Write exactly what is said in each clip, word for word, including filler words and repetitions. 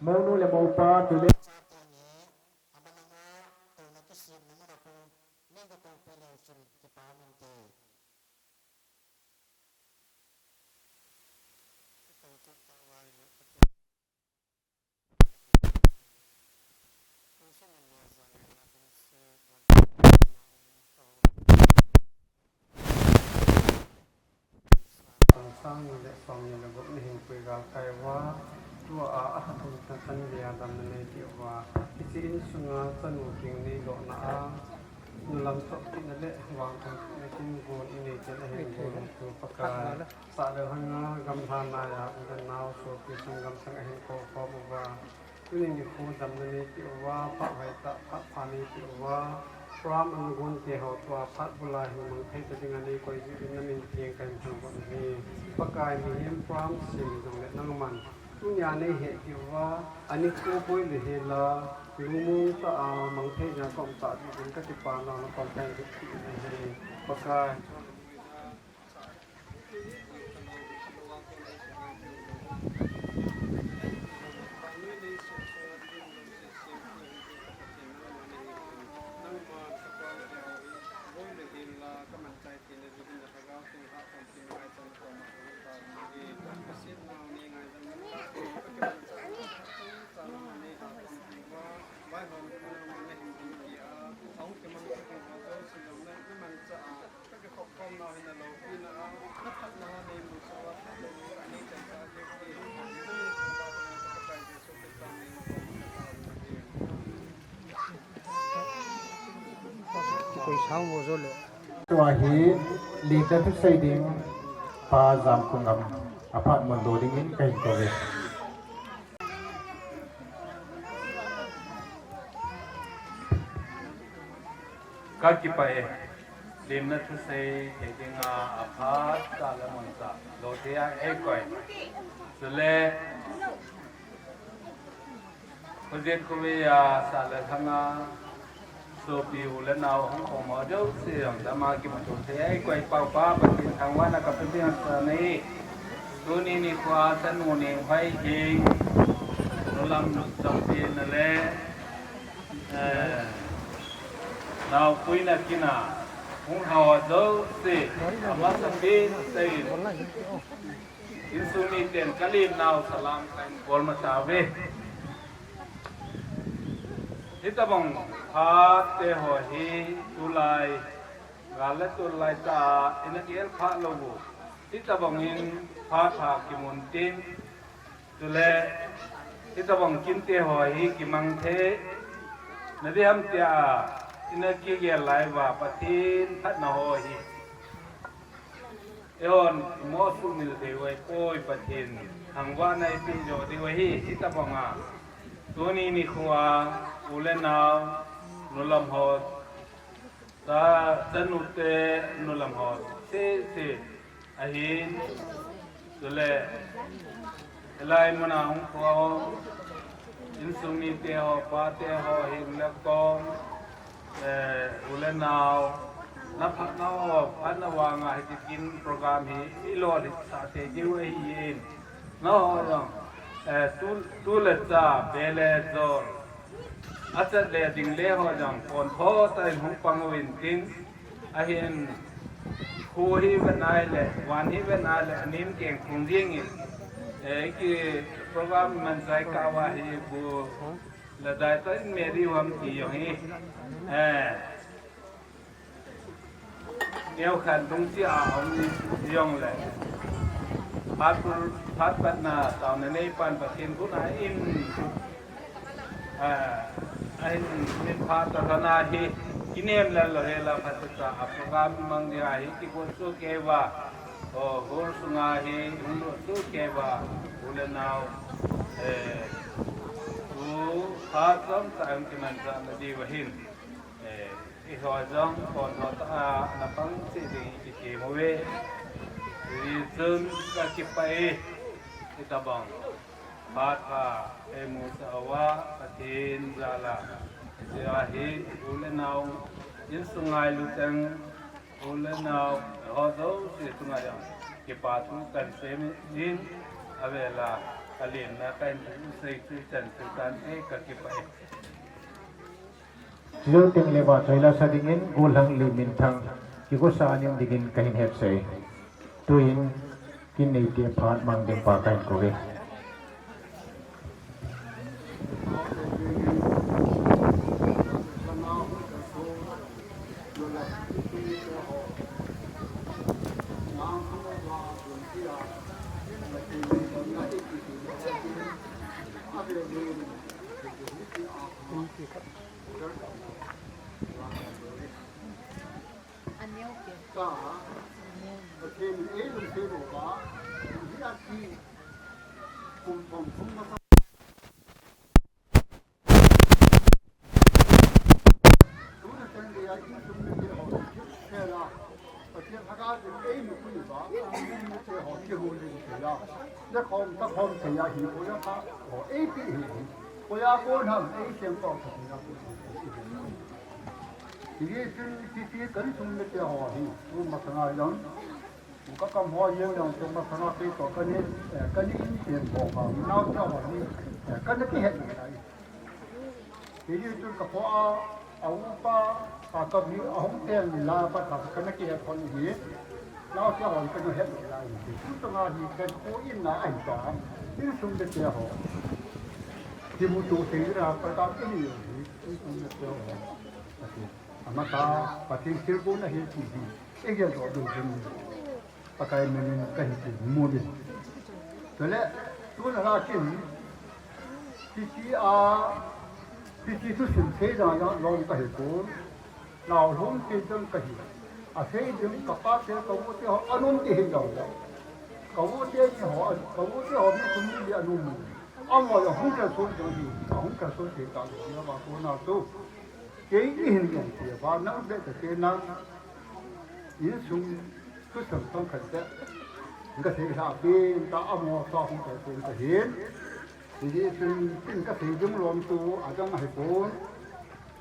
Mounu le moupa, tule. Sang ni le som ni le gup ni hin pui gal kai uva, tua a, a khat hung tan tan lia damna nei ti uva, hiche insunga chanu king nei lohna a, nulam sop tina le vang thang tina kin gon i nei chen ahin gon tu Pakai. Sa le hanga gamlha nai a, u le nau sopi sanggam sang ahin kou khom uva. Tuni nikho damna nei peh uva, phat hoitah, phat pha nei peh uva, program ana gon te ho tua phat bula hin mang thei ta dinga nei koi jeh in na min theng kahin thangvah uve. Pakai, mihem program sem jongle nangman tunia nei heh peh uva, ani ko boi le hela, lungmong tah a mang thei dinga ka um tah jeh in ka kipana na kom kahin thum peh uve. Pakai. Tua hi, lingta thusei ding, Pa Jamkhongam, aphat mun do dingin kahin kouve. Ka kipah e, lemna thusei thei dinga aphat tah le mun tah lo thei a eikoi. Chule, khojet khovei a sa le lhanga sopi u le nau hung khom ho jouse jong dama kimuto thei a eikoi pau pa Pathen thangvahna ka pe ding ahi. Tuni nikho a chanu Nenghoihing, nulam jong pi na le, eh, nao puina kina hung ho jouse, amasapen seiyin, insung miten ka lemnau salam kahin bol masa uve. Hitabang phat te ho hi tulai, gal le tulai tah a ina gel phat lou u. Hitabang in phat pha kimun tin, chule hitabang kin te ho hi kimang thei na ding ham tia ina kigel lai uva Pathen phatna ho hi eihon mo sumil thei uva ipoi Pathen thangvahna ipeh jo diu ahi. Hitabang a tuni nikho a u le nao, nulam ho, ta, chanu te, nulam ho sese ahin, chule hilai muna hung khom, insung mite ho, pate ho, hin le kom, eh, u le nao, na phatna ho phatna vanga hiti kin program hi ilolhit sah thei diu ahin. Nangho jong, eh, tu, tu le cha, be le jol, achat le ding le ho jong pontho tah in hung pang uvin tin, ahin, kho hi vet nai le, van hi vet nai le, anem keng khum jingin, eh, ki program manchai kah uva hi bu ladai tah in Mary Huam ti jong hi, eh, neokhat lungset a um ni jong le, phat, phat patna taona nei pan Pathen khut a in, ah, ahin min phat ta lhon a hi, kinem lel lou hela phat ta a program mang ding a hi kigot soh kei uva, o, hall sunga hi hung lut soh kei uva, u le nao, eh, tu phat chomcha hung kimanchah na diu ahin. Eh, eiho jong pontho tah a na pang cheh ding i kithem uve. Hijeh chun ka kipah e, hitabang phat pha eimusah uva Pathen jal a, hiche a hi u le nao, insung ngailu teng, u le nao ho jouse chunga jong kipa thu kan semin, avel a Alenna kahin sei sei chan sei tan e, kakipah e. Chujou teng le vahchoi lasa dingin gollhang Leiminthang kikosa anim dingin kahin hetsah e. Tuin kin neite phat mang ding pa kahin kouve. Pathen Lhagao in ei nupui uva, nupui te ho kihoulim thei a, le khom ta khom thei a hi, koia kha ho ei ti hi, koia kon ham ei sem pau thei a. Hijeh chun hiche kan sum le te ho hi, tu masanga jong, tu ka kam ho jeng jong, tu masanga kei toh kan in, eh, kan in chen ho ka, nao te ho hi, eh, kan kihet nai. Hijeh chun ka po a, a upa, a ka mi, a hung ten la pa ka, ka na kihet hon hi. Nao sia hon ka na het lai. Tu tanga hi kan ko in na ahi ta. Insung te te ho. Kimuto sei na pa ka ki ni hi. Insung te te ho. Ati. Ama ta, Pathen thilgon ahi ti hi. Ei gel doh doh jing. Pakai minin kahi ti mu din. Chule, tuna lakin, hiche a, hiche thusim sei dan a lom kahi pon, nao lhom sei dan kahi. Asei ding kapa te, ka u te ho, anom ti hi jong. Ka u te ni ho, ka u te ho, mi kum ni li anom. Amaho jong hung kal sol jong hi, ahung kal sol sei ta lo, na ba ko na tu. Kei ihin jong ti, ba nang be ta te nang. Insung Thusam thong khat te. Ka sei lha pen ta, amaho sa hung kai pen ka hin. Hijeh chun tin ka sei ding lom tu, adang ahi pon.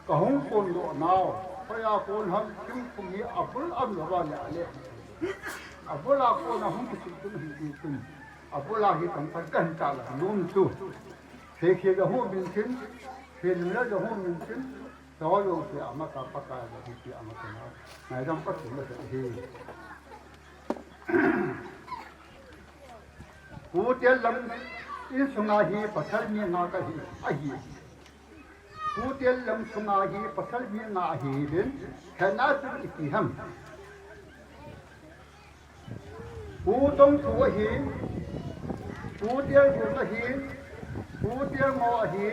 Ka hung kon doh nau. Hoiya kon ham thingphung hi abul am lou va le ale. Abul a kon a hung kisei tum hi ti chun. Abul a hi kam khat ka hin ta la lom tu. Sei khel a hu min chin. Sei lim la hu min chin. Tawlou te ama ta Pakai la hi ti ama ta na. Ngaidam ka sum la hi. Pu Tial lam insunga hi pasal mi nga ka hi, ahi. Pu Tial lam sunga hi pasal mi nga ahi din, khatna chu iti ham. Pu Tongthu ahi, Pu Tialbung ahi, Pu Tialngo ahi,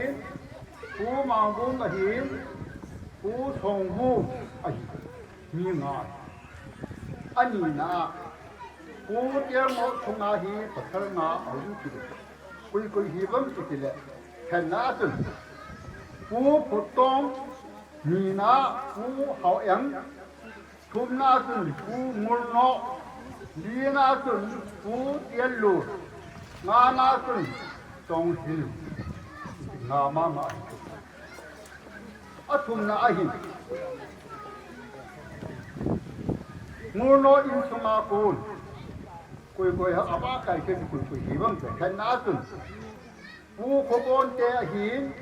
Pu Mangbung ahi, Pu Songbung ahi. Mi nga ahi. Anina, Pu Tialngo sunga hi pasal nga aum kit e. Koi koi hi vang kiti le, khatna chun Pu Phutong, nina Pu Haoeng, thumna chun Pu Ngulno, lina chun Pu Tiallu, ngana chun Tonghil. Nga mama ahi. Athumna ahi. Ngulno insunga kon. Koi koi ha, ama kai khen koi koi hi vang te. Khatna chun Pu Khobon te ahin,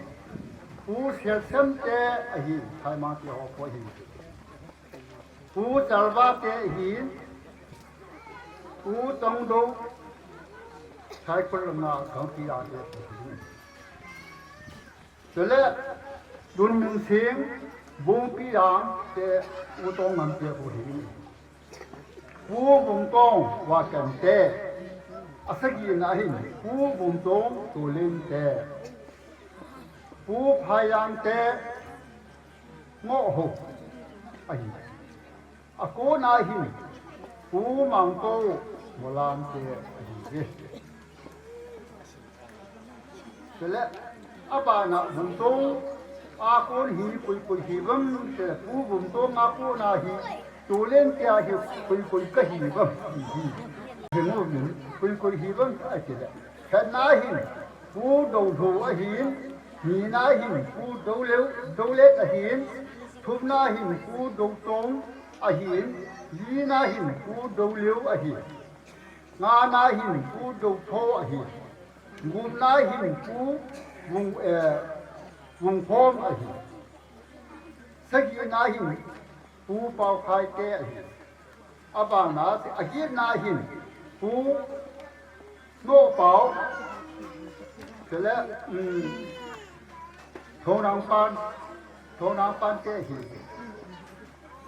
Pu Sialsem te ahin, Thaima te ho ko ahin. Pu Chalva te ahin, Pu Tongdo, Saikul langa Gangpi a te ahin. Chule, Lunminsing, Bungpi a te, U Tongngam te ahin. Pu Vungtong, Wakan te, asagina ahin, Pu Vungtong, Tulin te, Pu Phayang te, Ngohho ahi. Akona hin Pu Mangto, Molam te ahi. Chule, abana Vungtong a kon hi koi koi hi vang te, Pu Vungtong a kona hi, Tulen te ahi koi koi ka hi vang. Hi mu min, koi koi hi vang ati le. Khatna hin, Pu Doulhu ahin, nina hin, Pu Douleu, Doulet ahin, thumna hin, Pu Doutong ahin, lina hin, Pu Douleu ahin, ngana hin, Pu Doutho ahin. Gupna hin Pu Vung, eh, Vungkhom ahi. Sagina hin Pu Paokhai te ahi. Abana, agetna hin Pu Nohpao, chule, um, Thonangpan, Thonangpan te ahi.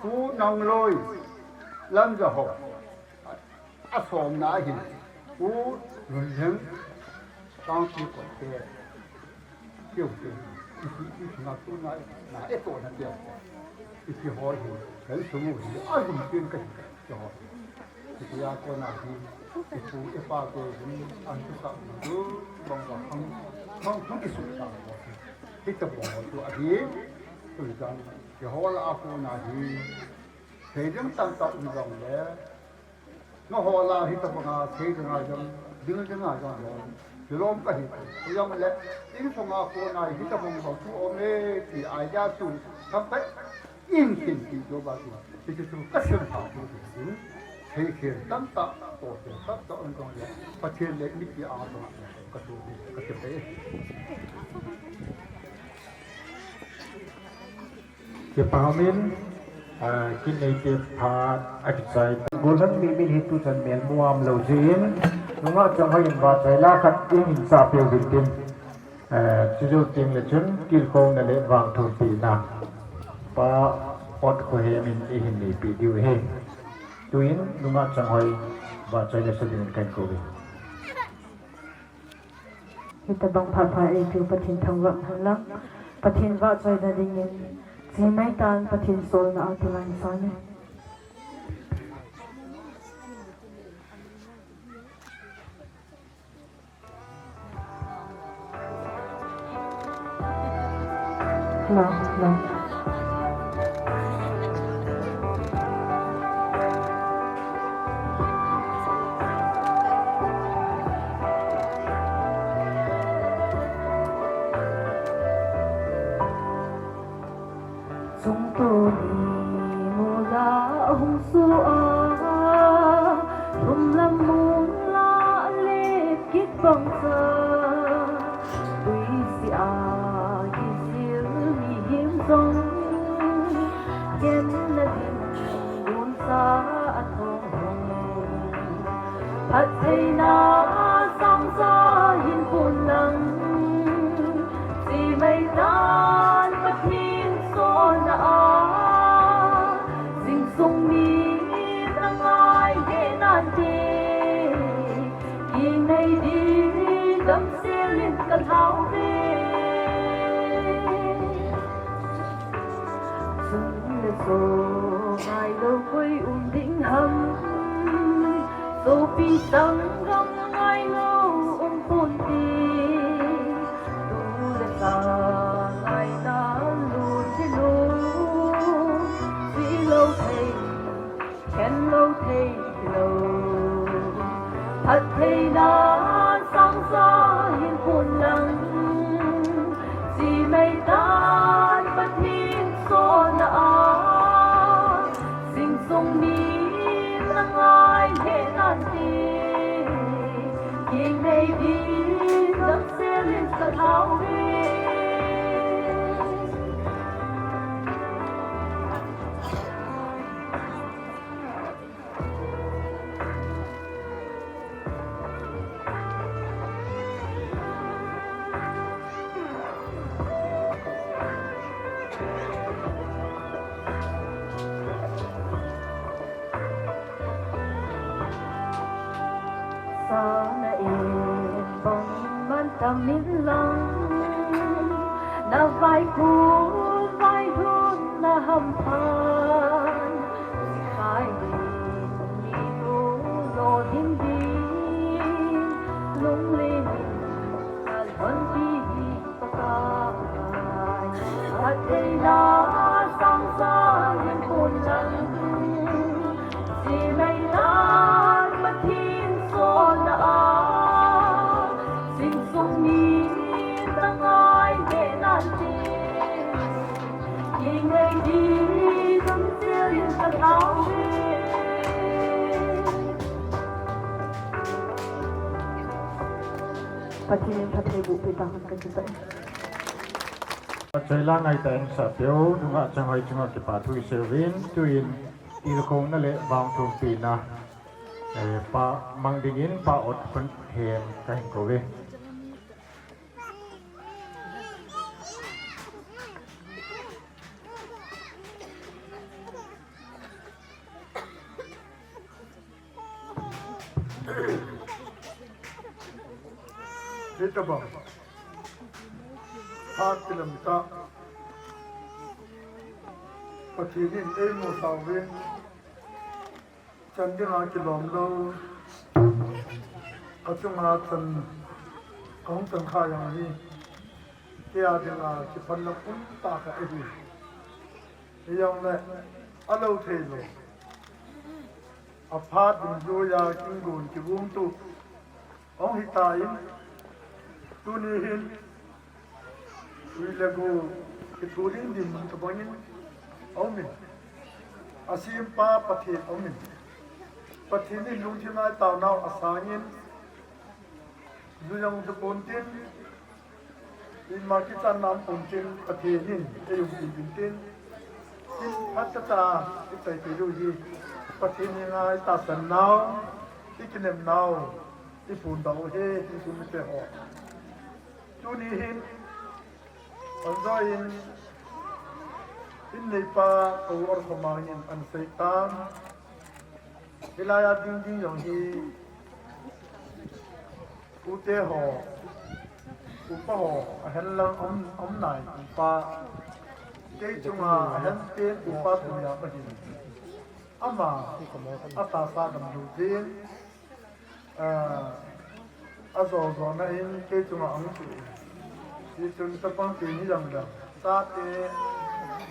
Pu Nangloi, Lamjahop. Asomna hin Pu Lunlheng, Kangpi Kote. Keu te, iti, iti nga tu na, na e to na te. Iti ho hi, kan sumu hi, a gum tin ka hi, te ho. Iti ya ko na hi, ipu, ipa te hi, an tu sa, tu, bang bang, hang, hang, hang isu sa ho. Hita bo ho tu a hi, tu jang, te ho la a ko na hi, te jang tan ta u jang le, Nangho la hitobanga, sei dinga jong, ding dinga jong, jong. Kilom kahi, kuyang le, insunga kona hitobang bang thu aume, ti idea chu, tampi, in kin ti jo ba chu, ti chu chu, kasim tha chu, ti, sei khel tamtah, to khel tamtah, um jong le, Pathen le, mi ti a jong, ka chu, ka chu pe. Kipa umin, ah, kin neite phat akichai. Golhang mi min hi tuchan mel muam lou jin, nungah Changhoi in vahchoi la khat in hin chah peh uvin tin. Eh, chujou teng le chun kilkhouna le vangthumpina Pa Ot Khohem in eihin neipi diu ahi. Tuin nungah Changhoi vahchoi le sa dingin kahin kou uve. Hitobang phat pha eipeu Pathen thangvah hen lang, Pathen vahchoina dingin, chimei tan Pathen solna a tulai sa ne. Hello, hello. Chungtuni mula hung su a, lhumlam mula le kit bang cha. Tuisi a kisil mihem jong, ken na din gun sa a thong hong. Phattheina sang sa hin pun lang, chimei tan Pathen solna a, jingsung mi na ngai he nante. Kinei di damsel in ka thau ve. Chun le cho ngai lou koi um ding ham. Sopi sanggam ngai lou um pon te. Tu le cha ngai na lun te lou. Si lou thei. Khen lou thei lou, phattheina sang sa hin pun lang, chimei tan Pathen solna a, jingsung mi na ngai he nante, kinei di damsel in ka thau ve. Sana in bang man tam in lang, na vai kun vai hun na ham phan. Sikhai ni tu lo din din, lung le ni ka lhon ti hi. Phattheina sang sa hin pun lang, chimei tan Pathen solna a, jingsung mi na ngai he nante, kinei di damsel in ka thau ve. Pathen in phatthei boh peh ta hen kati tai. Achaila ngaitah in sapeu, nungah changhoi chunga kipa thu isei uvin, tuin tilkhouna le vangthumpina, eh, pa mang dingin Pa Otkhun Hen kahin kouve. Hitabang phat kilam tah Pathen in eimusah uvin, chan dinga kilom lou, kachunga chan kahung chan kha jong hi, kei a dinga kiphatna um tah khat ahi. Hijongle alou thei lou, aphat dungjuiya kingong kigong tu ahung hitan, tuni hin ui le gou kitholim ding mun tobangin aumin, asempa Pathen aumin, Pathen in lungthim a taonau asangin, ju jong ju pontin, ima kichanna um pontin, Pathen in eium peh intin, iphat tah a ichai peh diu hi, Pathen henga itahsan nau, ikinem nau, iphondoh u ahi, insung mite ho. Tuni hin, anjoin, in neipa, Pu Orkhomang in anasei tan, hilai a ding ding jong hi, ute ho, upa ho, ahenlang um, um nai, upa, kei chunga ahen pen upa tunia ahin. Ama, atahsa damlou jin, ah, ajo jona in kei chunga ahung chu. Hichun chapang pen hijongle, chate,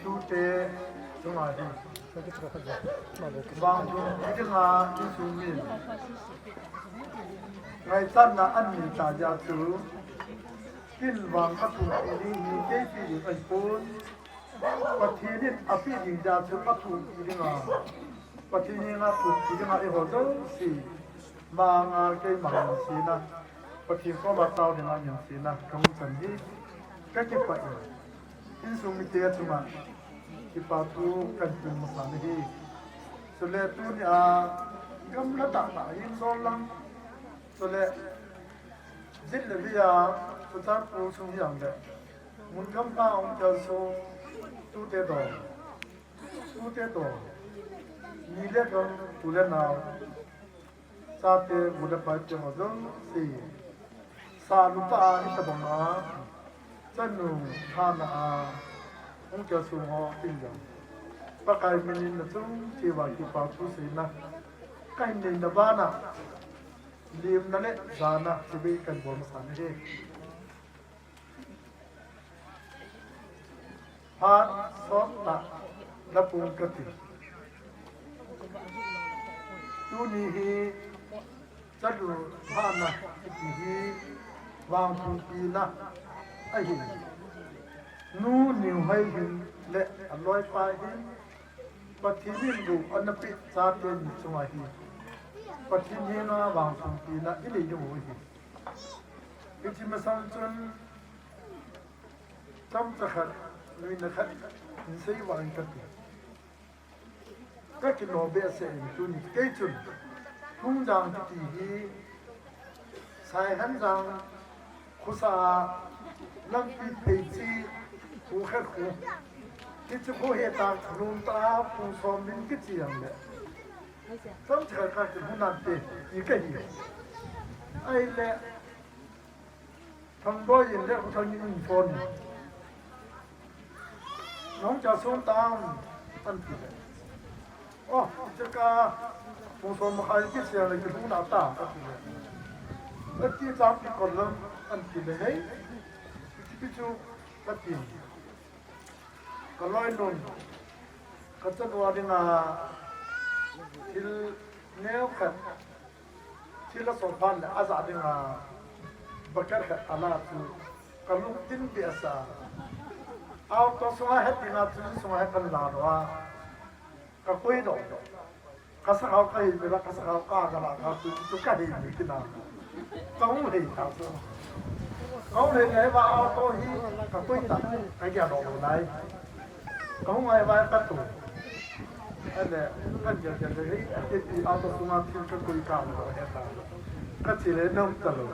tute chunga hi, vangthu dinga insung min ngaichatna anei ta jeh chu, kin vang kathumpi ding hi keipi ding ahipon, Pathen in apeh ding jeh chu kathumpi dinga, Pathen henga thumpi dinga eiho jouse manga keima ngansena, Pathen koma tao dinga ngansena kahung chan hi kakipah e. Insung mite chunga kipa thu kahin tun masa ahi. Chule tunia gamla tahtah hin jong lang, chule jin le vei a, Churachandpur sung hijongle, mun gamla a um kei sung tute toh, tute toh, ni le gam, u le nao, chate, u le pa te ho jouse, sa lutah a hitabanga chanu thana a hung kei sung ho tin jong, Pakai minin nachung cheh uva kipa thu seina kahin neina bana, lemna le jana chibai kahin bol masa ahi. Phat sot tah la pung kati. Tuni hi chalu thana kiti hi vangthumpina ahi. Nu Niuhoi hin le aloipa hin Pathen in gou ana peh chate ni chunga hi Pathen henga vangthumpina inei diu ahi. Hiche masang chun chomcha khat, nuina khat, hin sei vang kati. Kakino behseh in tuni kei chun Thungjang kiti hi Saihenjang khosa a lampi pheichi kho khat kho. Hiche kho hi tah lum tah a Pu Sommin kichi jongle, chomcha khat kati, hung nante ti kahi. Ahile Thangboi in le Khothangi in phone in, nahung kei sung tam, ati le. Oh, hiche kah, pung som makhai kisei le kilhung nante, ati le. Ati chang kikol lang, ati le hei. Hiche pi chu, kati. Kaloinun, kachanu a dinga thil neo khat, thil asophan le ajah dinga bucket khat ala chu kalungthim behseh a. Auto sunga het dinga chu sunga het kan la lou a. Kakoi doh doh. Kasakhao kahei pela, kasakhao ka, kala ka, tu, tu kahei ni kina. Kahung hei ta chu. Kau le le va auto hi ka tui ta, ka gia lo lo nai. Kau ngai va ka tu. Ale, ka gia gia le hi, a ti ti auto sunga thil ka tui ka lo he ta. Ka chi le nom ta lo.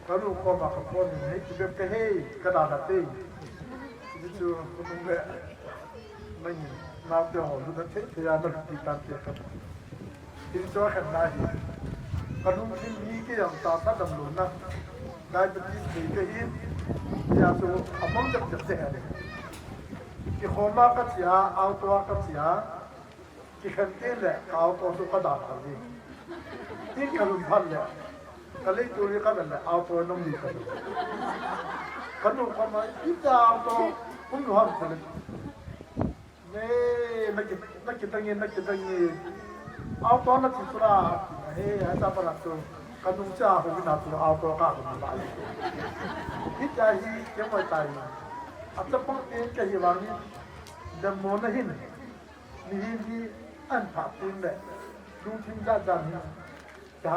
Ka lu ko ma ka ko ni he ti be ka he, ka da da te. Ji chu ko tung le. Mai ni, nau te ho lu da te te ya na ti tan te ka. Tin chua khen na hi. Ka lungthim hi kei jong tahsa damlouna, diabetes nei kahin, tia chu amang jep jep te ahi. Kikhom a ka chia, auto a ka chia, kikhen teng le ka auto chu ka dah kha hi. Tin ka lhun phat le, ka leitol hi ka ven le auto nong ni ka lhun. Ka nu koma, "Itia auto hung lhun ham?" ka le. Ne, na ki, na kitang e, na kitang e. Auto na chi tura. He, ha cha para tu. Ka nung cha ho na tu auto ka ko ba. Hi cha hi ke mo tai. A cha pang te ke hi wang ni. Dam mo na hin. Ni hi ni an pha tin le. Lungthim ja ja ni. Cha,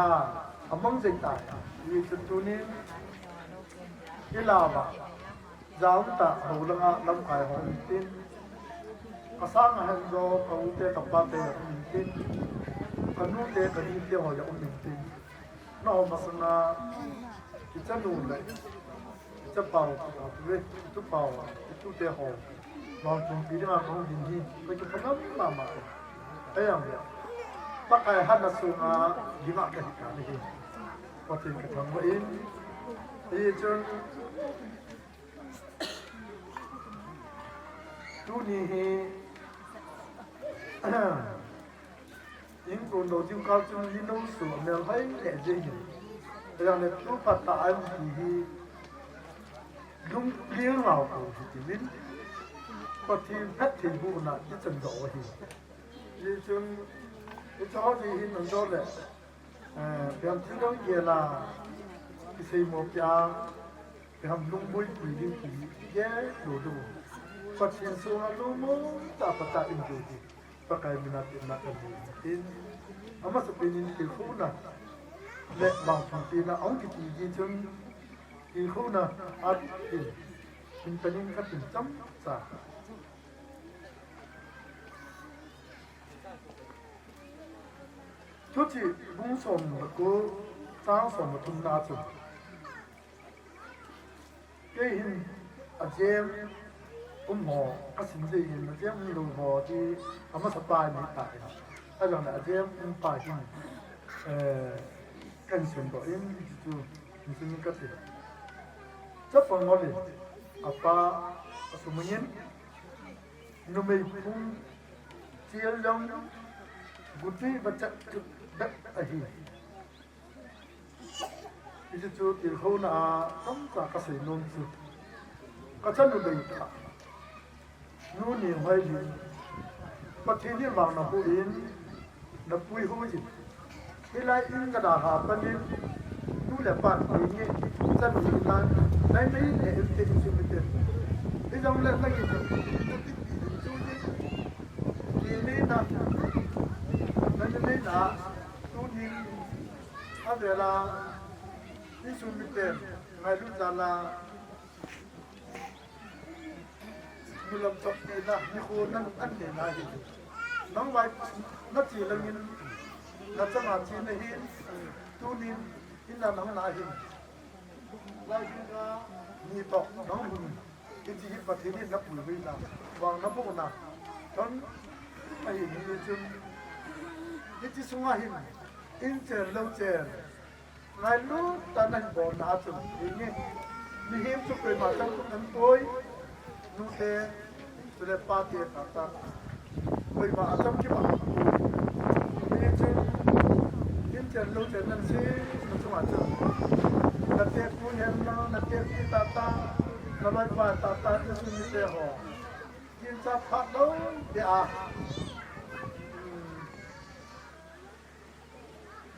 amang jeng ta. Ni chu tunin. Ilawa. Jaum ta ho langa lamkai ho um tin. Ka sang a hen jo ka u te ka pa te um tin. Ka nu te ka ni te ho ya um tin. Na ho masanga kicha nu le kicha pau ka tu ve tu pau tu te ho. Nong chung pi dinga ka hung din hi ka ki phanam mama. Ayang ya. Pakai hana sunga dinga ka hi ka ni hi. Pathen ka thangvah in. Hi chun Tuni hi, in kun lo jing kal chun ni no su mel hai le je hin. Yang le tu phat ta an ti hi, lung clear ngau ko hi ti min. Pathen phat thei bu na i chan do hi. Ni chun, i cha ho ji hin an do le. Eh, pian thil dang gel a, kisei mo pia, pian lungboipi ding ti gel lou lou. Pathen sunga lungmong tah a patah in jou ding. Pakai mina tin na kan ding. Tin, amasapen in tilkhouna le vangphatpina ahung kiti ji chun, tilkhouna a tin, in panin ka tin chomcha. Thuchih bung som le ko, chang som le thumna chu. Kei hin a jem um ho, ka sim jeh hin a jem um lou ho ti, amasa pa ni ta. Ahijongle a jem um pa hin, eh, kan sim doh in, chu, chu ka ti. Chapang Ngol in, apa, a sumangin, numei phung, Chil jong guti bachat bep ahi. Hichu tilkhouna a tamtah kasei nom chu. Kachanu dei tah. Nu Nenghoilin. Pathen in vang naboh in, napui hoi jin. Hilai in ka dalha panin, nu le pa ni nge, chanu ni tan, nai nai ne em te chu mi te. Hijongle nang in chu, chu ni na, nang ni na, tuni, a vela, ni chu mi te, ngailut jal a, Milam chok tina, nikho nan an nena hi. Nang vai, na chi langin, na chama chi na hin, tunin, in na nang na hin. Lai hin ka, ni tok, nang hun. Hichi hi Pathen in na pui vei na, vang naboh na. Ton, ahi ni chun. Hichi sunga hin, in chen lou chen. Ngailut tah a nahin bolna a chun, hi nge, mihem chu koima chang khut nan poi, nute, chule pate tah tah, koima a chang kibang. Hi chu, in chen lou chen nan sei, na chunga chun, na tepu hen lang, na tepi tah tah, na loipa tah tah, na sumite ho. Kin cha phat lou, te a.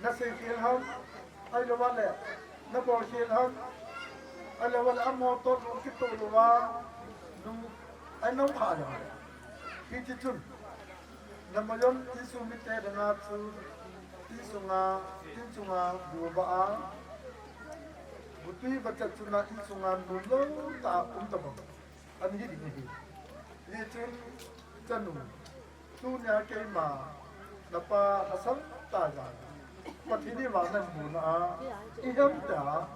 Na sei khel ham, ahilou le, na bol khel ham, ahilou le, amo to lo kito lou va, nu, ai nong pha jong. Hiti chun, na mayon Jesu mite danga chu, insunga, insunga, bu ba a, Gutui vachat chun a insunga nunglou tah a um tabang ana hi ding ahi. Hichun chanu, tunia keima napa hasang tah jong Pathen in vang namu na a, ihem tia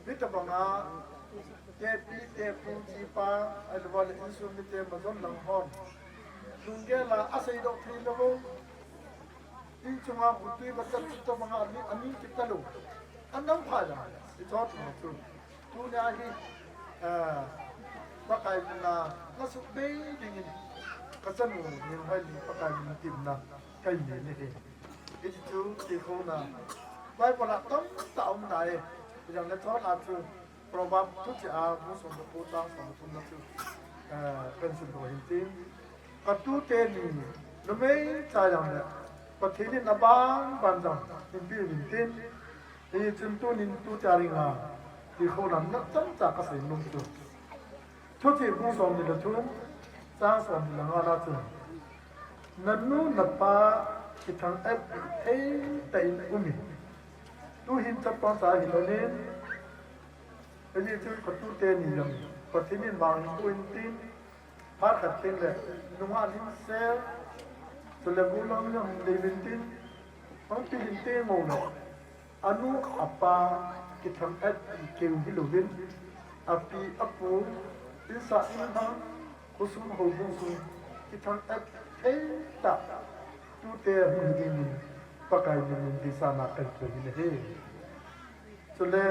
hitabanga tepi tepu, chipa, ahilou le insung mite majon lang hon lunggel a aseidoh thei lou, insunga gutui vachat chu tabanga amin, amin kit talou, anam pha jong ithot na chu. Tunia hi, ah, Pakai mina nasuhbei dingin kachanu Nenghoilin Pakai mina temna kahin nei ahi. Hichu tilkhouna Bible a tamtah aum nai. Hijongle chule chu Proverb thuchih a bung som le ko chang som le thum na chu, ah, kahin simdoh hin tin. Katute ni, numei cha jongle Pathen in aban ban jong hinpeh uvin tin. Hichun tunin tuchia dinga tilkhouna nachamcha kasei nom chu Thuchih bung somni le thum, chang somni le nga na chun, nanu napa kithang-et thei tah in umin, tuhin chapang cha hin umin, ajeh chu katute ni jong Pathen in vang ahin pu in tin, phat khat teng le nungah limsel, chule gollhang jong dei uvin tin, hung pi hin teng uleh, anu apa kithang-et keu hilouvin, api apu, insah inlhang, khosung houbung sung kithang-et thei tah tute hung hi dingin Pakai min in deisahna kahin pe in ahi. Chule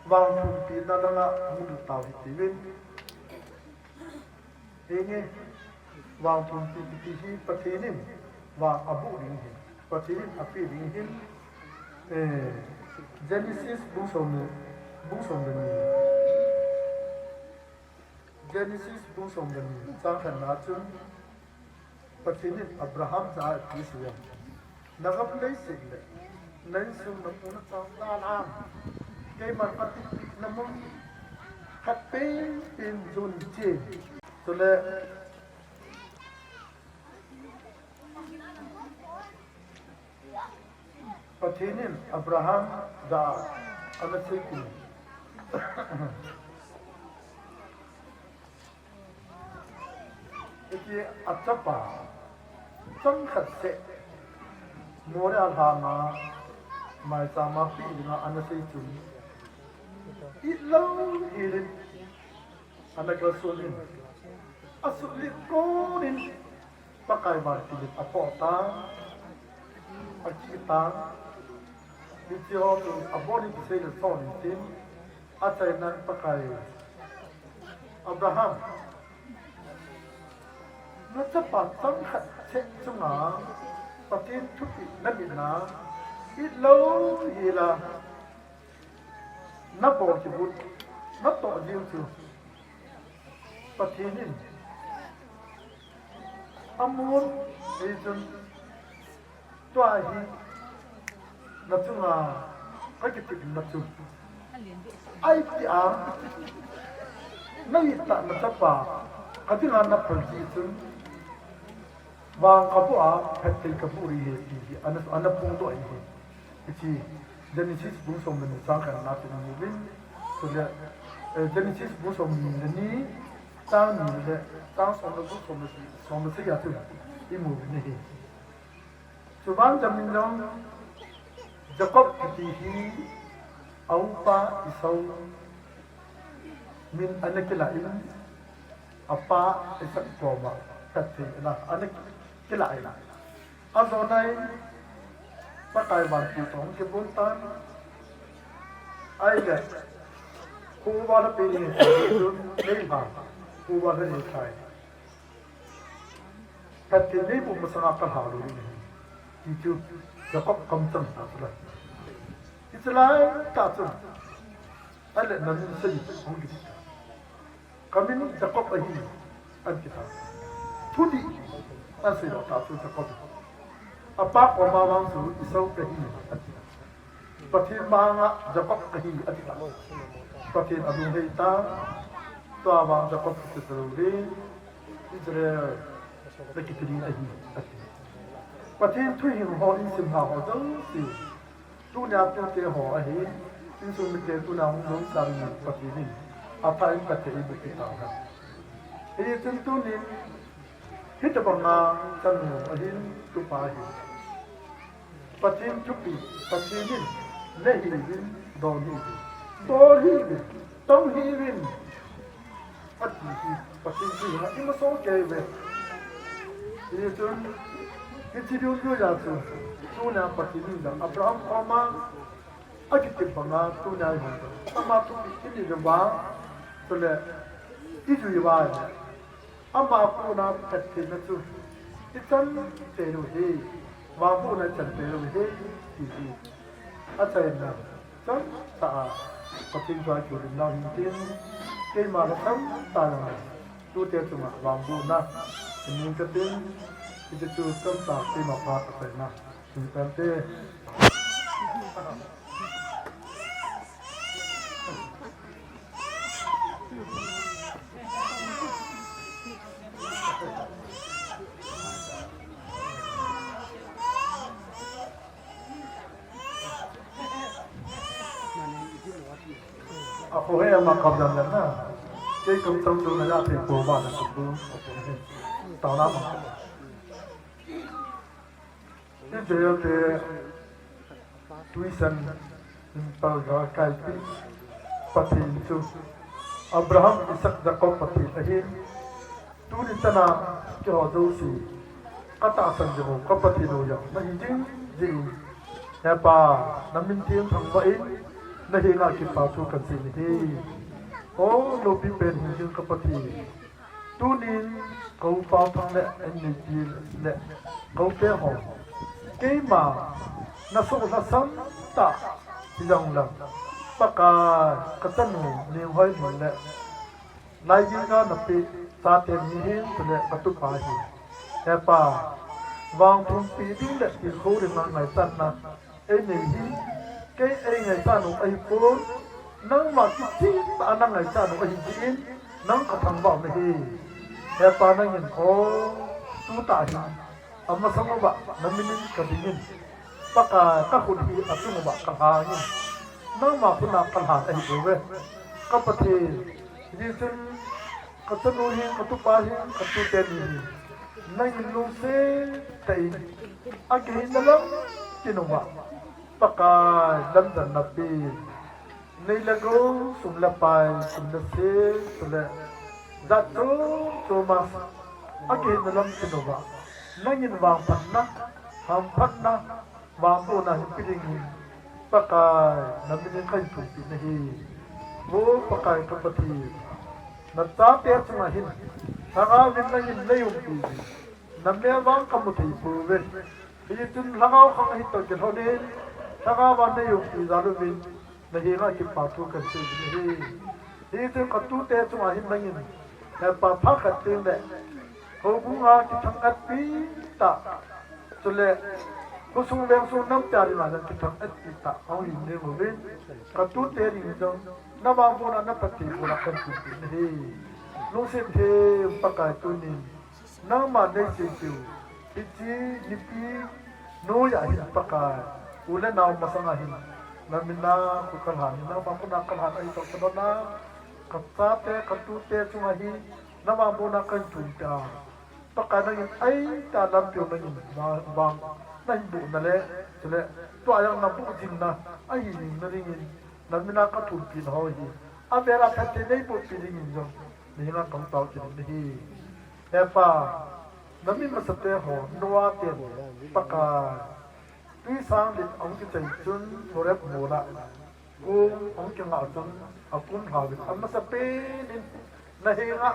vangthumpi na langa hung lut tau hite uvin. Henge, vangthumpi kiti hi Pathen in vang abuh ding ahi. Pathen in apeh ding ahi. Eh, Genesis bung som le, bung som le ni. Genesis bung som le ni, chang khatna chun, Pathen in Abraham jah a ipi asei em? Nagam leiset le, na insung napu nachao dalhan, keiman katipeh na mun khat penpen jon cheh. Chule, Pathen in Abraham jah a ana sei kit. Hiti a chapa changkhat seh Moriah lhanga maicham a peh dinga ana sei chun, it lou hel in ana kalson in, asuhlit kon in Pakai vantil in apoh tan, akih tan, hiche ho chu abon in kisei le son in tin, achaina in Pakai, Abraham, nachapa changkhat seh chunga Pathen thupeh namin a, it lou hel a, nabol kibut, natoh diu chu Pathen in amun, hichun tua hi nachunga kakitepna chu ahi tia, na it tah nachapa kadinga naphal jeh chun, vang kabuh a, phatthei kabuh ding ahi ti hi ana, ana phongdoh ahi. Hiche Genesis bung som le ni chang khatna chun imu uvin. Chule, eh, Genesis bung som le ni, chang ni le, chang som le gup, som le sagi, som le sagi a chun imu uvin ahi. Chuban chamin jong Jacob kiti hi a upa Esau min ana kilah in, apa Isaac koma phatthei ana, ana kilah in. Ajona in Pakai vantil toh hung kibon tan. Ahile, khovah a peh ding ahi, chun nei vang, khovah a nei tai. Phatthei neiboh masanga kalha lou ding ahi, ti chu Jacob kamchang tah chu la. Hiche lai tah chun, ahile namin sagi hung kiti ta. Kamin Jacob ahi, ati ta. Thudih asei lou tah chu Jacob. Apa koma vang chu Esau kahi, ati. Pathen manga Jacob kahi, ati ta. Pathen alunghei ta. Tua vang Jacob kiti talou le, Israel nakiti ding ahi, ati. Pathen thuhing ho isim ho jouse, tunia tute ho ahi, Insung mite tuna hung lhung sang ni Pathen in apha in Pathen in eibupi tauve. Hichun tunin, hitobanga chanu ahin, tupa ahin, Pathen thupi, Pathen in, neh hih uvin, don hih uvin, bol hih uvin, tong hih uvin, ati hi Pathen thu hi ima so kei ve. Hichun, hiche diu diu a chu, tuna Pathen in jong Abraham koma, akitep banga tuna hi hung. Ama thupi ini le va, chule, ijui uva le, ama kona phattheina chu ichan tei u ahi, vangbohna ichan tei u ahi, ti hi. Achaina chomcha a, Pathen thu a kiu lim nau hin tin, keima lhasam tah a, tute chunga vangbohna, ining katin, hiche chu chomcha keima phat achaina, hin tante. Ako he ama kam jam jam na. Kei kam chang chu na ya thei ko ba na ko. Tao na ma. Israel te tuisan in palga kaipi Pathen chu Abraham, Isaac, Jacob Pathen ahin, tuni chana keiho jouse katahsan jing u ka Pathen u jong nahi jing jing. He Pa, na min theng thangvah in, na henga kipa thu kan sei ahi. O, loupi pen hing jing ka Pathen. Tunin ka u Paothang le Anneipi le ka u te ho, keima na soh lhasam tah hijongle, Pakai, ka chanu Nenghoilun le Laigin a na peh chate ni hin, chule ka tupa hin, He Pa, vangthum peh ding le tilkhou ding a ngaichatna einei hi, kei eingaichat u ahipon, nangma kicheh tah a na ngaichat u ahi jeh in, nang ka thangvah u ahi. He Pa, nangin o, tutah hin amasang uva na min in ka dingin, Pakai, ka khut hi achung uva ka lhangin, nangma khut a ka lhan ahi bouve. Ka Pathen, hichun ka chanu hin, ka tupa hin, ka tute ni hin, nangin lungset tah in, akihina lam tin uva, Pakai, lamjanna pe, nei le gou, sum le pai, sum le sil, chule jat chom chom a, akihina lam tin uva, nangin vangphatna, hamphatna, vangbohna hin pe dingin, Pakai, na min in ka hin thumpi nahi. O Pakai ka Pathen, na chate chunga hin, lhagao vin nangin nei umpi uvin, na mel vang ka mu thei pouve. Hichun lhagao khang ahi toh kilhonin, lhagao vang nei umpi jal uvin, na henga kipa thu kan sei uvin ahi. Hichun ka tute chunga hin nangin, He Pa, phat khat teng le houbung a kithang-at pi tah, chule khosung vengsung nampi a dinga jong kithang-at pi tah ahung hi ding uvin, ka tute ding jong na vangbohna, na phattheibohna kan thumpi nahi. Lungset them Pakai, tunin nangma nei seipiu hiche nipi noiya hin Pakai, u le nao masanga hin na min a khu ka lhan in, nangma khut a ka lhan ahi toh kilhonin, ka chate, ka tute chunga hi na vangbohna ka hin thumpi a, Pakai, nangin aitah lampiu nangin vang, vang na hin bohna le, chule tua jong na boh jingna ahi jing na dingin, na min a ka thumpina ho hi avel a phatthei nei bohpi dingin jong na henga ka hung tao kit in ahi. He Pa, na mi masate ho, Noah ten, Pakai, twisang lit ahung kichai chun Horeb mol a kum ahung kingah chun akum lhauvin, amasapen in na henga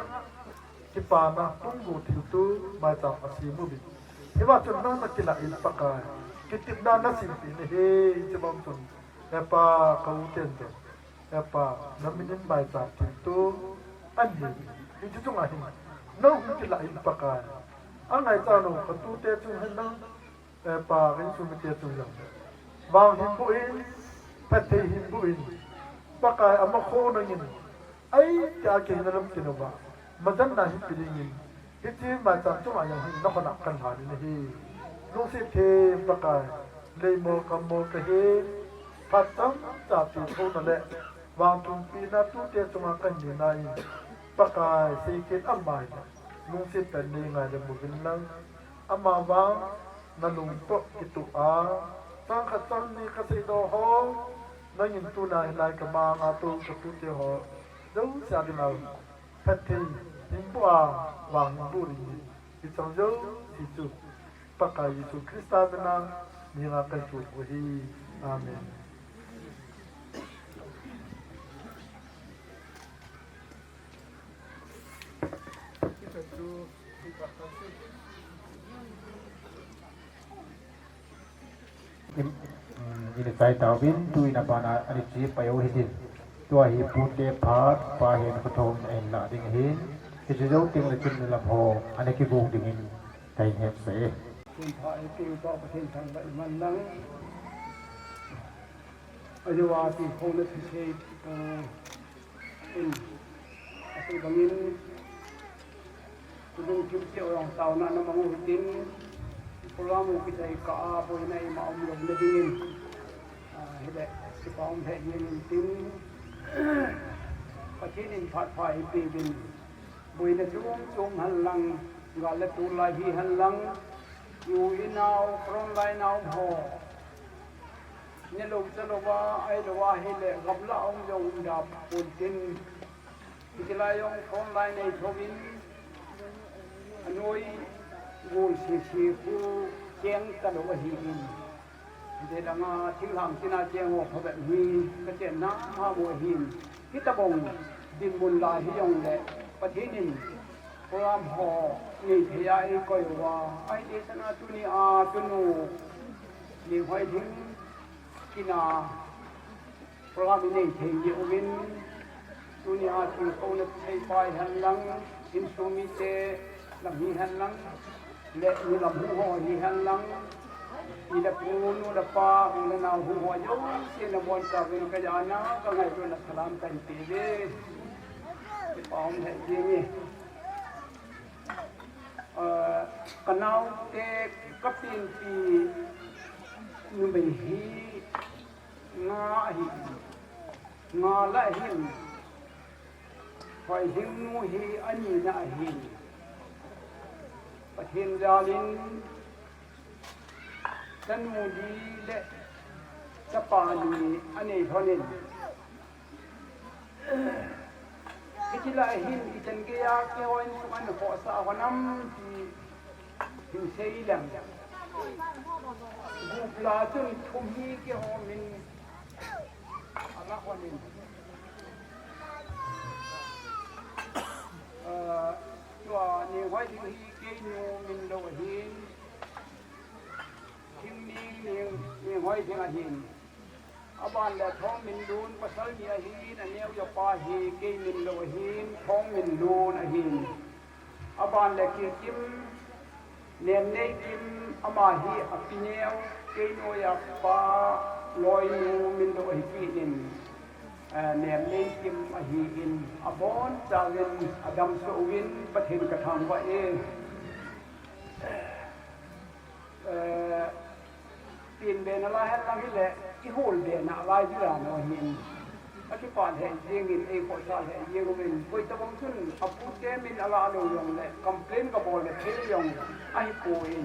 kipana pumgo thilto maicham asem uvin. Hiva chun nang na kilah in Pakai, kitepna na sempeh in ahi, hiche bang chun, He Pa, ka u ten jong, He Pa, na min in maicham thilto anei uvin. Hiche chunga hin nang hung kilah in Pakai, angaichat u ka tute chung hen lang, He Pa, ka insung mite chung jong vang hin boh in, phatthei hin boh in, Pakai, ama kho nangin aitah a kihina lam tin uva, majanna hin pe dingin, hiche maicham chunga jong hin na khut a ka lhan in ahi. Lungset them Pakai, lei mol kam mol ka hi, Acham cha tilkhouna le vangtunpina tute chunga kahin nei nai. Pakai, seikit amai lungset tah in nei ngaidam uvin lang, amavang nalung toh kituh a, chang khat chang ni kaseidoh ho, nangin tuna hilai kamanga tou katute ho jouse a dinga phatthei hinboh a, vang hinboh ding hi, hiche jouse chu Pakai Jesu Christa mina nei ngaidam uvin ahi. Amen. Ina chai tauvin, tuin abana ani chi pai u hitin. Tua hi pute phat, pa hin khuthom in ahin lah ding ahin. Hiche jou teng le chun lam ho ana kigong dingin kahin hetsah e. Pathen pha eipeu pa Pathen thangvah iman lang. Ajeh a tilkhouna thusei, eh, in, asei bangin, tulung kim teu jong taona na mang u hitin, program u kichai kah a boina ima umlou na dingin, ah, hile, kipa um lheh jeng in tin, Pathen in phat pha eipeuvin, boina chom chom hen lang, gal le tol lai hi hen lang, U-in a um, front line a um ho, nelou chalou a, ahilou a hile gamlah a um jong um da pon tin, hiche lai jong front line nei thouvin, anoi gol sese khu cheng talou ahin. Hiche langa thinglhang tina cheng ho phabep hi kachenna ham u ahin. Hitobang dinmun lai hijongle Pathen in program ho nei thei a eikoi uva, ahile sana tuni a tunu Nenghoithing kin a program inei thei jeh uvin, tuni a tilkhouna thusei pa hihen lang, insung mite lam hihen lang, le nu lam hung ho hihen lang, pi le pu, nu le pa, u le nao hung ho jouse nabonchauvin kajana, kangailutna salam kahin peuve. Kipa um lheh jenge. Ah, kanaote, kapenpi numei hi nga ahi, nga lah ahin, Hoithing nu hi anina ahin. Pathen jalin chanu li le chapa li anei lhonin. Hiche lah ahin ichan geiya keiho insung a nakhohsah lhon am ti hin sei leng. Gupla chun thum hi keiho min alah lhonin. Ah, tua Nenghoithing hi keinu min lou ahin. Thingning, Neng, Nenghoithing ahin. Aban le Thongminlun, pasal ni ahin, aneo japa hi kei min lou ahin, Thongminlun ahin. Aban le Kikim, Nemneikim, ama hi api neo, kei noiya pa, loinu min lou ahi kit in, eh, Nemneikim ahin, abonchauvin, adamsah uvin, Pathen kathangvah e. Eh, tin be nalai hen lang hile, ihol be nalai ding ahin. Akipah lheh jengin, eikhohsah lheh jeng uvin. Koitobang chun, apute min alah lou jongle, complain kabol le thei jong ahipoi.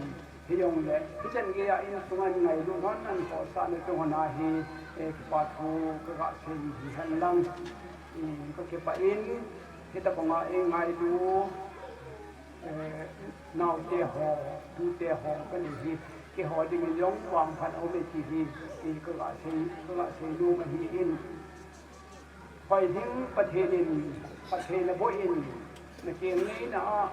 Hijongle, hichan geiya insung a hin ngailut lhon, ahin khohsah na chunga hi, eh, kipa thu kaga sei hihen lang. Eh, kakipah in, hitobanga eingailu. Eh, naote ho, tute ho kanei hi, keiho dingin jong vangphat aume ti hi, ti kaga sei, kaga seinom ahin. Hoithing Pathen in, Pathen naboh in, nakeng neina a,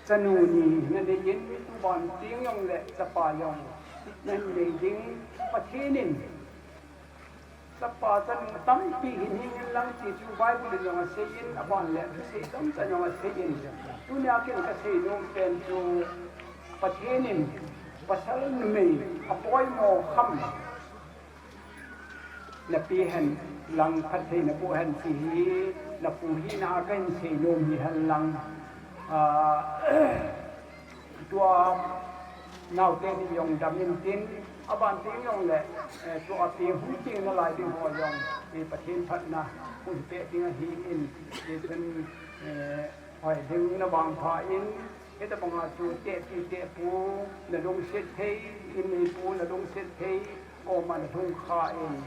chanu ni nanei in, tuban teng jongle chapa jong nanei ding, Pathen in Chapa chanu tampi hin hing in lang ti chu Bible in jong aseiyin, aban le thusei tamtah in jong aseiyin. Tunia ken kasei nom pen chu Pathen in pasal numei apoimo kham nape hen lang, phatthei naboh hen ti hi napu hina a kahin sei nom hi hen lang. Ah, tua naote ni jong dam in tin, Aban teng jong le, eh, tua pi hung teng nalai ding ho jong, eh, Pathen phatna hung hi peh ding ahin, eh, chun, eh, hoi ding na vang pha in, hitabanga chu tehpi tehpu na lungset thei, in neipu na lungset thei, koma na lhung kha in,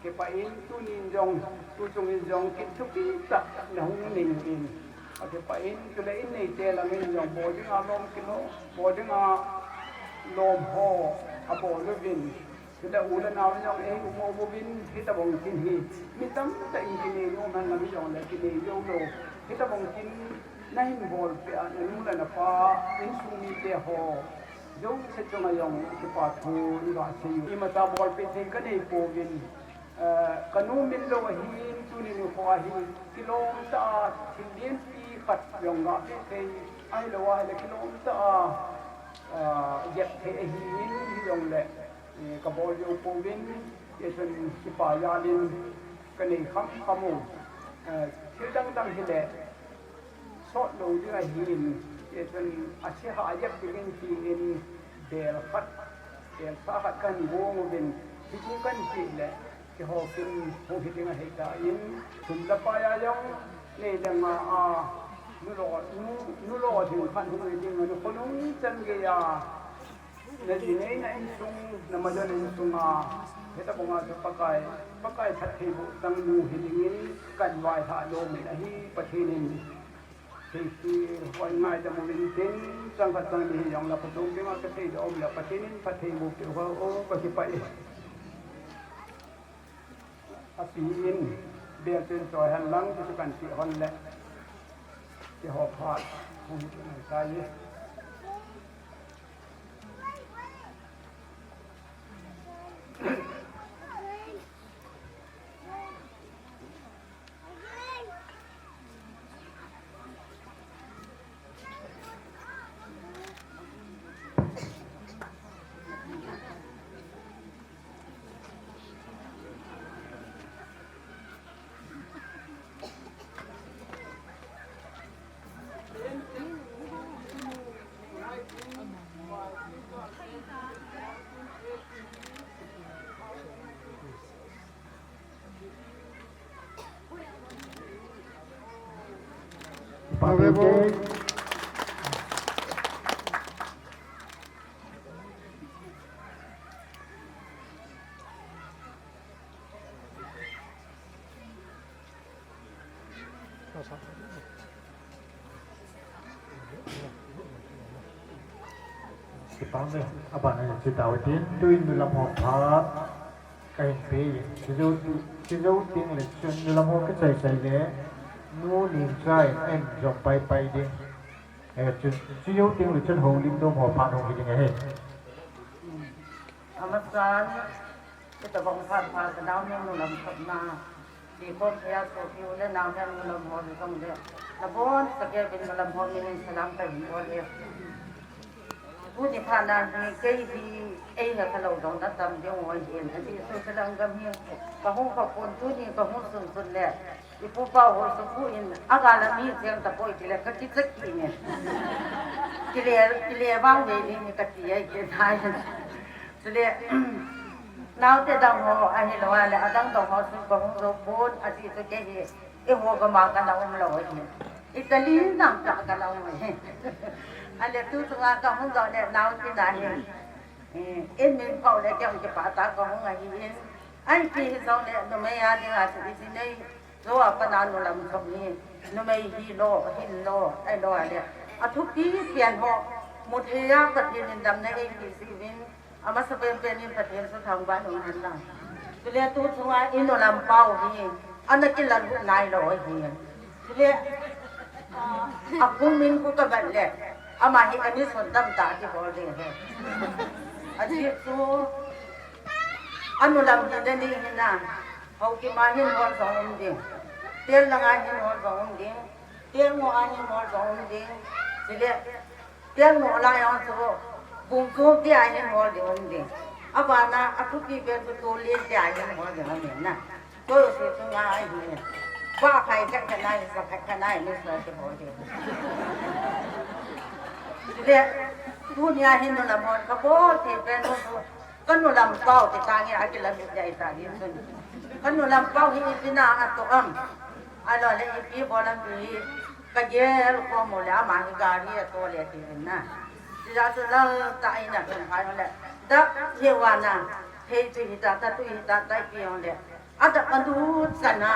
kipah in, tunin jong, tu chungin jong, kit thupi tah na hung nei in, akipah in, chule in neite langin jong, bol dinga lom kilo, bol dinga lom ho, abol uvin, chule u le nao jong, ei u mo uvin, hitabang kin hi, mi tamtah in kinei nom hen lang jong le, kinei jou lou, hitabang kin, na hin bolpeh a, na nu le na pa, insung mite ho, jouse chunga jong, kipa thu, iga sei u. Imacha bolpeh thei kanei pouvin, eh, kanu min lou ahin, tuni nikho ahi, kilom tah a, thil lienpi khat jong ga pe thei, ahilou ahile kilom tah a, ah, jep thei ahin, hijongle, eh, kabol jou pouvin, hichun kipa jalin kanei kham kham u, eh, thil dang dang hile, sot lou ding ahin, hichun aseha jep dingin tin, bel khat, bel sa khat kahin gong uvin, hichu kahin peh le, kihou kin hung hi ding ahi tan, sum le pai a jong, nei le gou a, nu lo, nu, nu lo ding khat hung hi ding, nu khonung chan geiya, na ji nei na insung, na majon insunga, hitabanga chu Pakai, Pakai phattheiboh tang nu hi dingin, kahin vailhah nom in ahi, Pathen in, thilse, hoi ngaidam uvin tin, chang khat chang ni hi jong la phatong dinga kaseida um le, Pathen in phattheiboh peh uhen, kakipah e. Api in, bel chen choi hen lang, ti chu kahin ti hon le. Ti ho phat, hung hi nai tai. Kipah e, abana chu tao tin, tuin nu lam ho phat kahin pe in, chujou, chujou teng le chun nu lam ho kichai chai le, nu Nengchai in jong pai pai ding. Eh, chu, chujou teng le chun houlim nom ho phat hung hi ding ahi. Amasan, hitabang phat phat ka nao nu lam khat na. Dikon thei a sopi u le nao le nu lam ho le jong le. Nabonchauva kei vin nu lam ho min in salam kahin bol e. Tuni phat na hi kei hi eina kalou jong na tam ding u ahin. Ati su salam gam hi kahung pha pon tuni kahung sun sun le. Ipu pa ho su pu in aga la mi jeng tapoi ti le kakicha kit e. Kile, kile vang ve ni kati ai ke thai. Chule, naote dang ho, ahilou le, adang dang ho, sun kahung jou pon, ati chu kei hi, eiho gam a kana um lou hi. Italy nam tah kana um hi. Ale tu chunga kahung jou le, naote na hi. Eh, in min pau le, kei kipah tah kahung ahi in. Ipi hijong le, numei a dinga chu iti nei. Jou a pat na nu lam chom hi, numei hi lo, hin lo, ahilou le. Athupi pen ho, mu thei a Pathen in damna eipeh jiuvin, amasa pen pen in Pathen chu thangvah in um hen lang. Chule tu chunga i nu lam pau hi, ana kilah lut nailou hi. Chule, a, akung min khu kavet le, ama hi admission tamtah kibol ding ahi. Ajeh chu, anu lam hina ni hina. Haokip a hin hol jong um ding. Tel lang a hin hol jong um ding. Tel ngo a hin hol jong um ding. Chule, tel ngo lai a chu, bung chu tia hin hol ding um ding. Abana, athupi pen chu tol le tia hin hol ding um ding na. Tol se chu nga a hin. Ba khai khat khat nai, sa khat khat nai, ni sa se hol ding. Chule, tunia hin nu lam hol kabol thei pen chu. Ka nu lam pau ti tang e, a kilam jai ta ni sun. Ka nu lam pau hi ipi na a to am. A lo le ipi bol am ti hi ka gel ko mo le ama hi gari a to le ti na. Ti ja su la ta i na kan phai le. Da he wa na. He tu hi ta, ta tu hi ta, ta pi on le. A da ma du sana.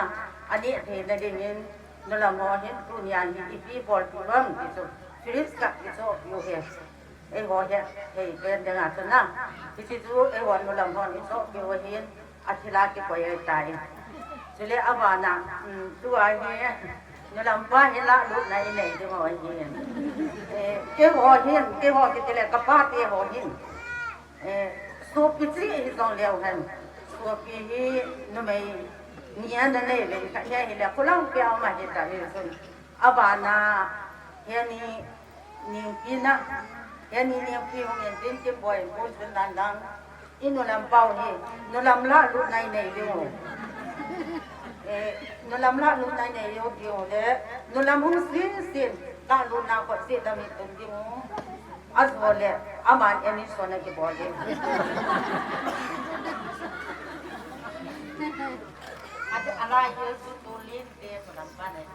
A ni the na ding in. Nu lam ho hin tu ni an hi ipi bol tu bang ti su. Fris ka ti so yu he. Eiho hi, hei, pen ding a chu na. Hiche chu eiho nu lam hon i sopi u ahin, a thil a kikoi ahitai. Chule a bana, um, tua hi, nu lam pa hi lahlutna i nei ding u ahin. Eh, keiho hin, keiho kiti le ka pate ho hin. Eh, sopi chi hi jong leu hen. Sopi hi numei ni ana nei le, ka hi le, khulang pia ma hi ta hi sun. A bana, hi ni, Ningpi na, hi ni Ningpi hung in tin tin boi, boi sun dan dan. I nu lam pau hi, nu lam lahlutna i nei ding u. Eh, nu lam lahlutna i nei ding u le, nu lam hung sin sin, lahlutna kot si lam i tun ding u. A jo le, aman emission a kibol ding. A te a lai hi su tu lin te, su lam pa nei.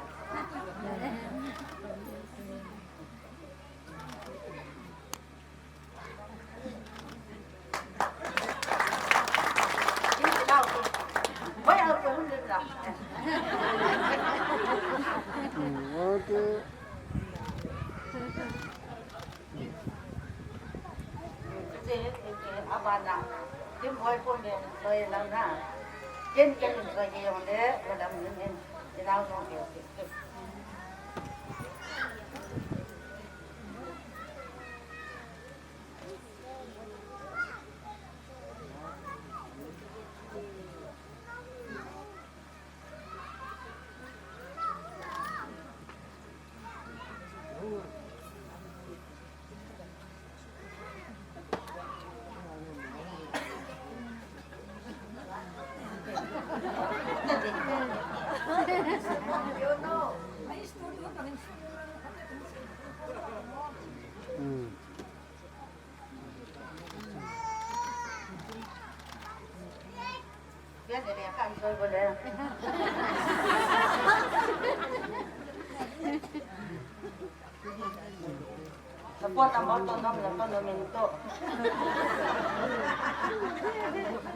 Na phone number to nom le phone min to.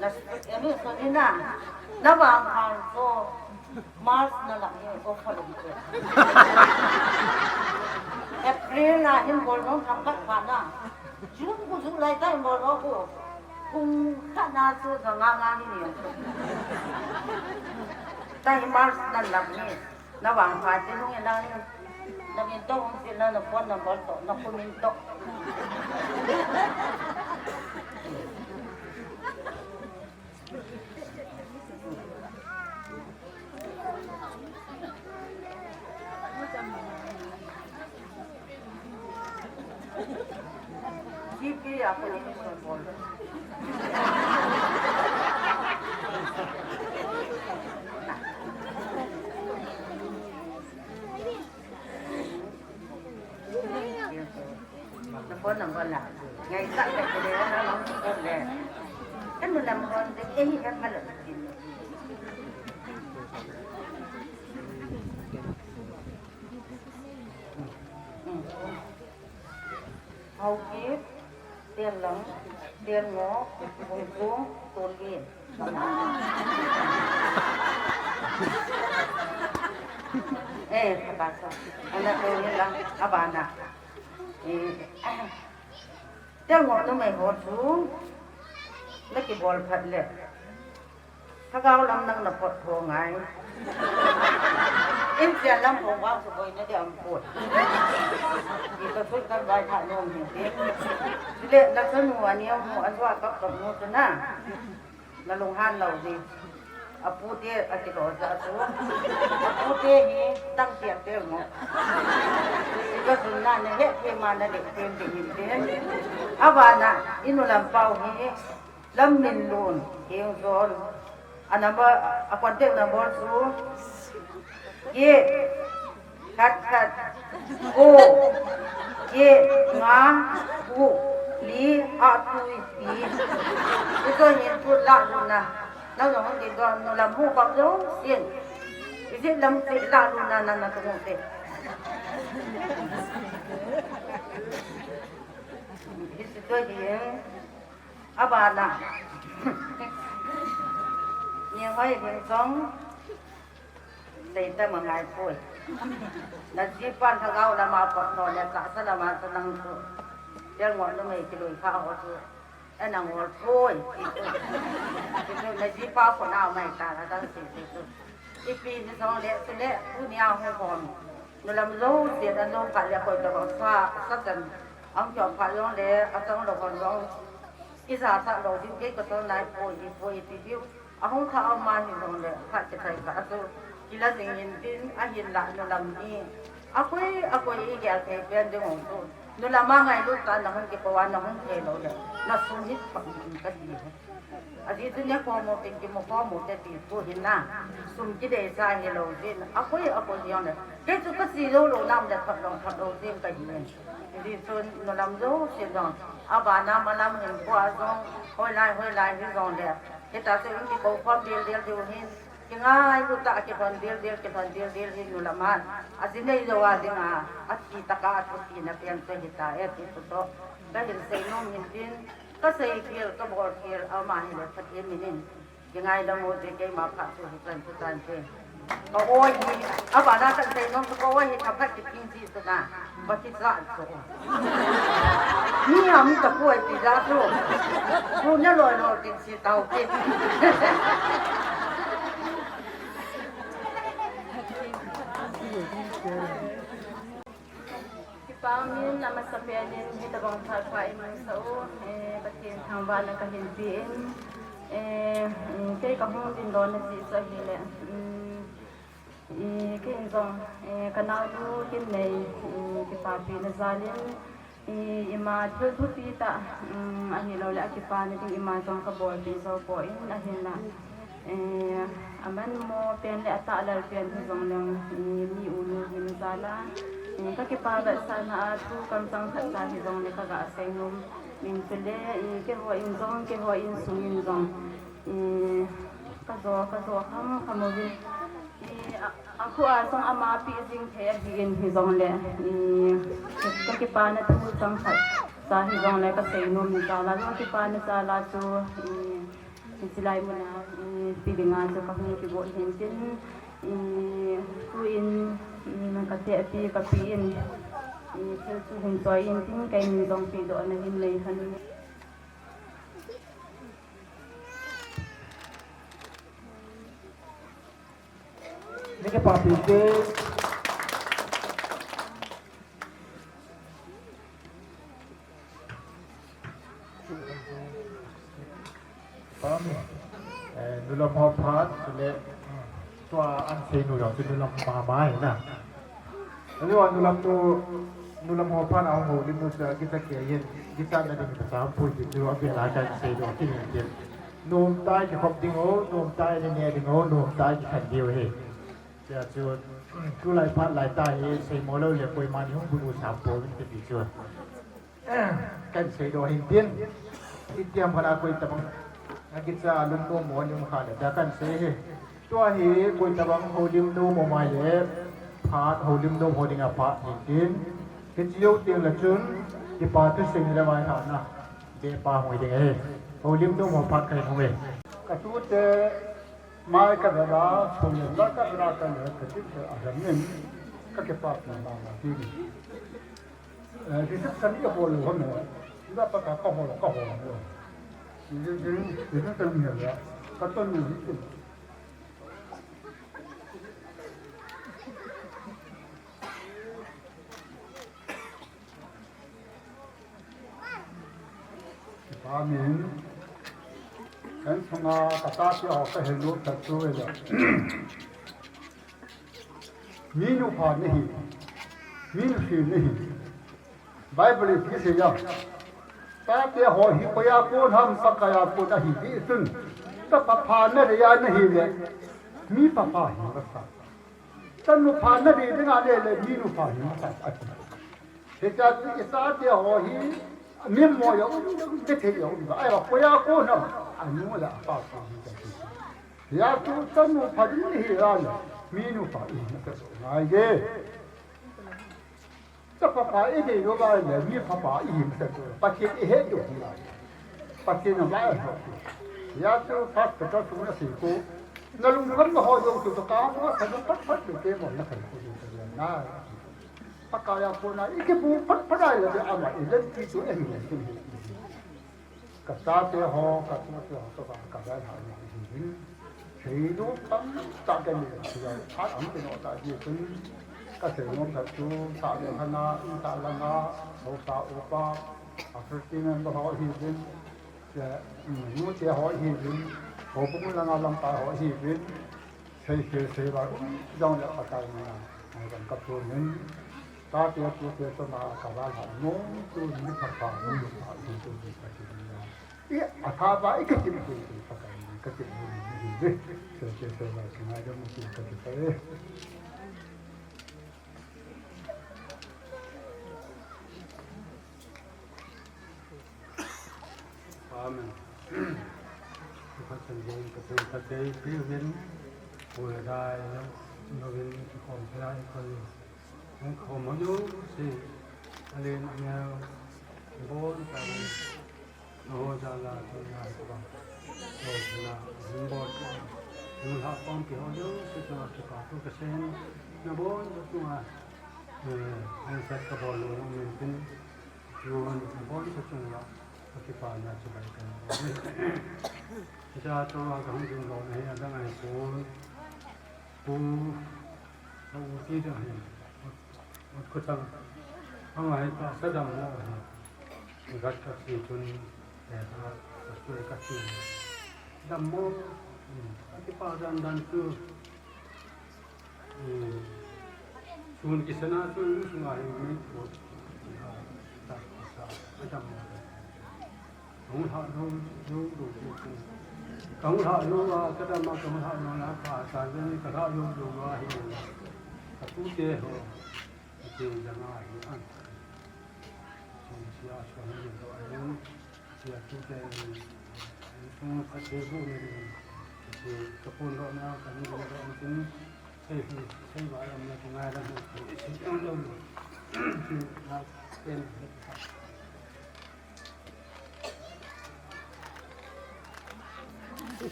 Na, emi so ni na. Na vang hang so. March na lang hi offer um ko. April na hin bol nong thang khat pha na. June ko July ta hin bol nong ko. Kung khat na chu ja nga nga ni ni. Ta hi March na lang ni. Na vang pha ti nung na ni. Na min to hung si na na phone number to na ko min to. Na phone number la. Ngai sa ka le na lang ko le. Kan mo lam phone de, eh, kan ma lo. Haokip, Tenlang, Tenngol, Hungchung, Tonlin. Eh, kabasa. Ana ko ni lang, abana. Eh, Tenngol numei ho chu, na kibol phat le. Lhagao lam nang na phot tho ngai. Inchen lam hung vang chu boina ding um poi. Ti ka sut kan vai tha nom hin ti. Chule na chanu ani a mu an wa kap kap mu chu na. Na lunghan lou ding. Apute a ti lo ja chu. Apute hi tang tiang te mo. Ti ka sun na ne he ke ma na le pen ding hin ti. Abana i nu lam pau hi. Lamminlun, Hengzon. A number, a contact number chu, eight, khat, khat, ko, eight, nga, ko. Li a tui ti. Ito hin tu la luna. Nang nang di do no la mu pa lo sin. Isi lam ti la luna na na tu te. Isi to di. Abana. Ni hoi hin song. Seita ma ngai poi. Na jipa lhagao lama pot no le tahsa lama sa nang tu. Tel ngo numei kilui kha ho tu. Ana ngol poi. Ti tu. Ti tu na jipa ko na mai ta na dang si ti tu. Ipi ni song le tu le tu ni a hu hom. Nu lam lo si na lo kha le koi ta sa sa tan. Ang kyo pha yong le a tang lo hon lo. Isa sa lo din ke ko to nai poi poi ti diu. Ahung kha ama hi jong le, kha kithai kha chu, kila jing in tin, ahinla nu lam hi. Akoi, akoi igel thei pen ding hung chu. Nu lam a ngailut ta na hung kipo a na hung thei lou le. Na sum hi pha in ka ti. Ajeh chu ne khomu tin kimu khomu te ti thu hin na. Sum kidei sa hi lou jin. Akoi, akoi jong le. Kei chu ka si lou lou nam le thot lou thot lou jin ka hi. Ajeh chu nu lam jouse jong. Abana malam hin po a jong. Hoilai, hoilai hi jong le. Hita chu in kikou khom dildel diu hin, kingailut a kilhon dildel, kilhon dildel hin nu lam a, aji nei jou a dinga, athi taka athupi na pen chu hita e ti chu toh. Ka hin sei nom hin tin, ka sei khel, ka bol khel, ama hile Pathen min in. Kingaidam u te keima phat chu hitan, hitan te. Ka oi hi, abana kan sei nom chu ka oi hi, ka phat kitin ji chu na, ba kisa chu. Ni ham ta koi ti ja chu. Chu na loi loi kin si tau ki. Kipa min, amasapen in hitabang phat pha imu sa u, eh, Pathen thangvahna kahin pe in, eh, mm, kei kahung dingdon na jeh chu ahile, mm, eh, kei in jong, eh, ka naonu Kimnei, eh, kipapina jal in, eh, ima thil thupi tah, mm, ahilou le akipana ding ima jong ka bolpeh jou poi in ahinla. Eh, aman mo pen le atah lal pen hi jong leng, eh, mi u nu hin jal a. Eh, ka kipa vetsahna a thu kamchang khat cha hi jong le ka ga sei nom. Min chu le, eh, keiho in jong, keiho insung in jong. Eh, ka jo, ka jo kham kham uvin. Eh, a, a khu a jong ama pi jing thei ahi in hi jong le. Eh, ka kipana thu chang khat cha hi jong le ka sei nom in jal a, ka kipana jal a chu, eh, Hiche lai muna, eh, pi dinga chu kahung kigot hin tin, eh, tuin, mm, ka tehpi, ka pi in, eh, thil chu hin choi in tin, kei min jong pedohna hin nei lhon in. Ni kipapi te. Pami, eh, nulam ho phat, chule, tua an sei nu jong chu nulam mama hi na. Ani wa nulam tu, nulam ho phat a hung houlim nu chu, kicha kei hin, kichatna ding kicha pui ti chu, abel a kan sei doh kit in tin. Nomtah a kikhop ding o, nomtah a ne ding o, nomtah a kikhen diu hi. Tia chu, tulai phat lai tah hi, seimo lou le koiman hung bulu sam pouvin kiti chu. Kan seidoh hin tin, itiham khat a koi tabang, akicha lungnom mo ni um kha le, tia kan sei hi. Tua hi koi tabang houlim nom mo mai le, phat houlim nom ho dinga phat hin tin. Hiche jou teng le chun, kipa thusei le vaihomna, be pa hoi ding ahi. Houlim nom ho phat kahin hung e. Ka tute, Mai ka vela, solen la ka vela ka le, ka tite a lem in, ka kipapi mama hi. Eh, reception i hol lou ham e, i va pa ka ka hol, ka hol lou. Reception, reception hi la, ka ton ni hi. Amen. Kan sunga ka tate ho ka helu ta chu le. Minu pha nahi. Minu si nahi. Bible in kisei ya. Tate ho hi koiya kon ham, Pakai a kon ahi ti chun. Tapa pha na le ya nahi le. Mi papa hi masa. Tanu pha na le dinga le le minu pha hi masa ati. Hitia chu i chate ho hi, Mi mo ya um, mi thei ya um, ai, a ko ya ko na, a nu le a pa ko ni ta ki. Ya tu ta nu pha din hi la le, mi nu pa i na ta so ngai ge. Ta pa pa i de yo ba le, mi pa pa i na ta so, pa ki i he yo la. Pa ki na ba ho. Ya tu pa ta ta tu na si ko. Na lung kan ho yo tu ta ka mo, ta pa pa de te mo na ka ko na. Pakai a kona i kipu phat phat a le ama i len ti tu e hi le tu hi. Ka chate ho, ka chate ho, ka, ka dai ha ni hi hi. Thei lo tam ta ke ni, ti a, a am ke no ta hi tu. Ka se no ka tu, ta le ha na, i ta la na, ho ta u pa, a Christian member ho hi din. Che, mm, nu che ho hi din. Ho bu la na lam ta ho hi din. Sei, sei, sei, ba, um, jong le, Pakai, na, na, kan ka tu nin, ta te, tu te, tu na, ka ba, ha, nung, tu, ni, pha, pha, nung, pha, tu, tu, ni, ka ti, ni, ya. I, a, tha, ba, i, ka ti, ni, tu, tu, Pakai, ni, ka ti, ni, ni, ni, ni, sei, sei, sei, ba, ki, na, jong, ni, ka ti, ka, eh. Amen. Tuhan sendiri kepada kita, Piwin, Pulai, Novin, Kom, Pulai, Kom, Kom, Maju, si, Alin, Amel, Bon, Kali, Naho, Jala, Tunia, Tuba, Tunia, Bon, Tunia, Kom, Piho, Yo, si, Tunia, Tuba, Tukasen, Nabon, Tunia, eh, Ansat, Kabolo, Mintin, Yuan, Bon, Tunia, Tuba, Tunia, Tuba, Tunia, Tunia, Tunia, Tunia, Tunia, Tunia, Pu, ka u ti ding ahi. Ut, ut kachang. Hang ahi ta, ka dammo ahi. Gat ka si chun, eh, ka, ka suai ka si. Dammo, hmm, ka kipa dan dan chu, hmm, sun kisana chu, sunga hi mi, ut, ah, ta, ta, ka dammo. Kahung lha lou, lou, lou, lou. Kahung lha lou a, ka dam a kahung lha lou na, ka sa zen ka lha lou, lou a hi. Ka tute ho. Ka te jang a hi an. Chun sia chun ni lo a hin. Sia tute ni. Sung ka te bu ni. Ka te ka pon ro na, ka ni ro na tin. Sei hi, sei ba lam na ka ngai lam. Sei lam lo. Sei na ten.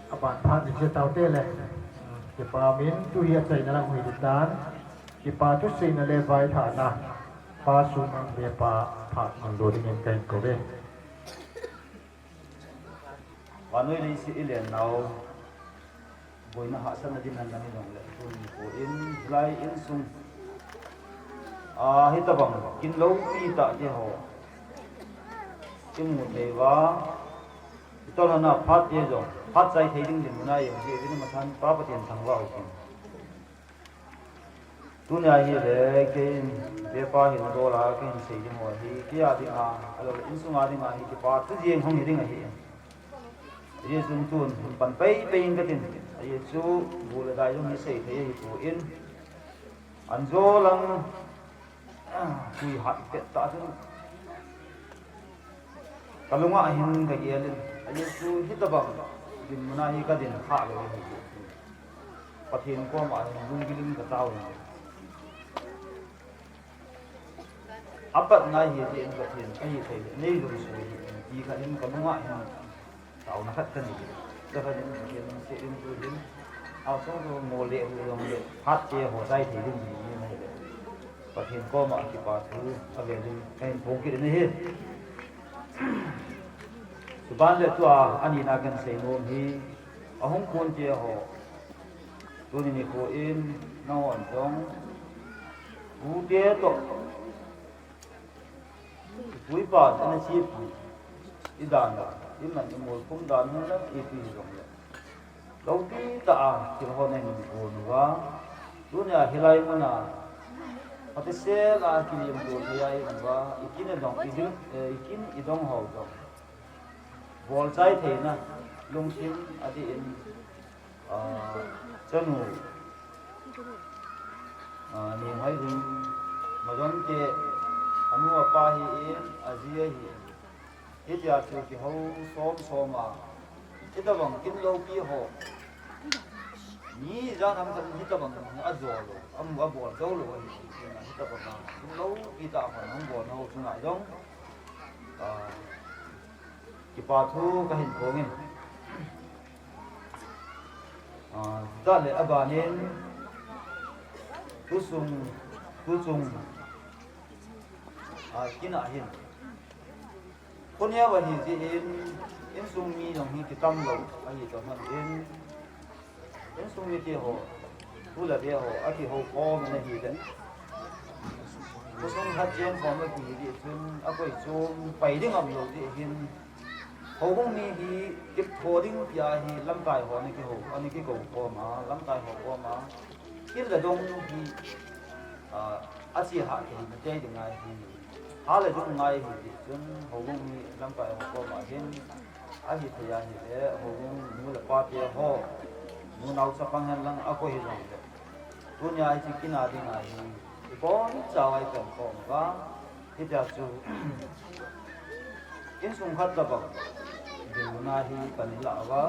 Aban phat ni che tau te le. Kipa min tu hi achaina lang hui di tan. Kipa thuseina le vaithana. Pa sung ang ve pa phat nang lo dingin kahin kou ve. Vanoi leiset i len nau. Boina hahsatna ding hen lang hi jong le. Tuni nikho in, hilai insung. A, hitabang, kin loupi tah te ho. I mu thei uva. Itolhona phat te jong, phat chai thei ding dinmun a i um jeh uvin, amatah in Pa Pathen thangvah u hitin. Tunia hi le, kei in, Vepa hin dol a, kei hin sei ding ho hi, kei a ding a, ahilou le, insung a ding a hi, kipa thu jeng hung hi ding ahi. Ajeh chun tun, hin pan pei pei in katin, ajeh chu, bu le dai jong hi sei thei ahi poi. An jo lang, tui hat pet tah chun, ka lunga hin ka gel in, ajeh chu hitabang dinmun a hi ka din kha lou hi. Pathen koma hin lunggil in ka tao in. Apat ngai hi ti in Pathen, ahi thei le, nei lungsuh hi in, ti kha in ka lunga hin. Taona khat ka nei. Ka khat in Pathen in se in tu in. Au song tu mo le hu long le. Hat te ho dai thei ding ni ni le. Pathen koma kipa thu ave ding. Ka hin phong kit ni hi. Chuban le tua ani na kan sei nom hi. Ahung khun te ho. Tuni nikho in nahon jong. U te to. Pu ipa, ana chi pu. I dan dan. I man i mol kum dan hung le, i pi jong le. Loupi tah a, thil ho nei mun ko nu va. Tunia hilai mun a. Phatisel a kilim to thei a i um uva, i kin i dong, i ding, eh, i kin i dong ho jong bolchai theina lungthim adih in, ah, chanu, ah, Nenghoiding Majom te, anu apa hi in, aji ahi in. Hitia chu kihou som som a, hitabang kin loupi ho, mi ijat ham khat in hitabang a jol lou, amu abol jou lou ahi, hitabang a kin loupi tah hon hung bolna ho chunga jong, ah, kipa thu kahin phong in. Ah, tale aban in, tusung, tusung, ah, kin a hin. Khoneo ahi jeh in, insung mi jong hi kitam lou ahi toh hon in, insung mite ho, tu le ve ho, akihou khom in ahi den. Khosung khat chen khom akihi jeh chun, akoi chom pai ding aum lou jeh hin, houbung mi hi kiptho ding tia hi lamkai ho ana kihou, ana kikou khom a, lamkai ho khom a, kin le dong hi, ah, ache hah thei na te ding ahi. Ha le jong ngai hi ti chun houbung mi lamkai ho koma hin ahi thei ahi le, houbung nu le pa te ho, nu nao chapang hen lang akoi hi jong le, tunia hiche kin a ding ahi, i boncha uva i pan khom uva, hitia chu insung khat tabang dinmun a hi pan i lah uva.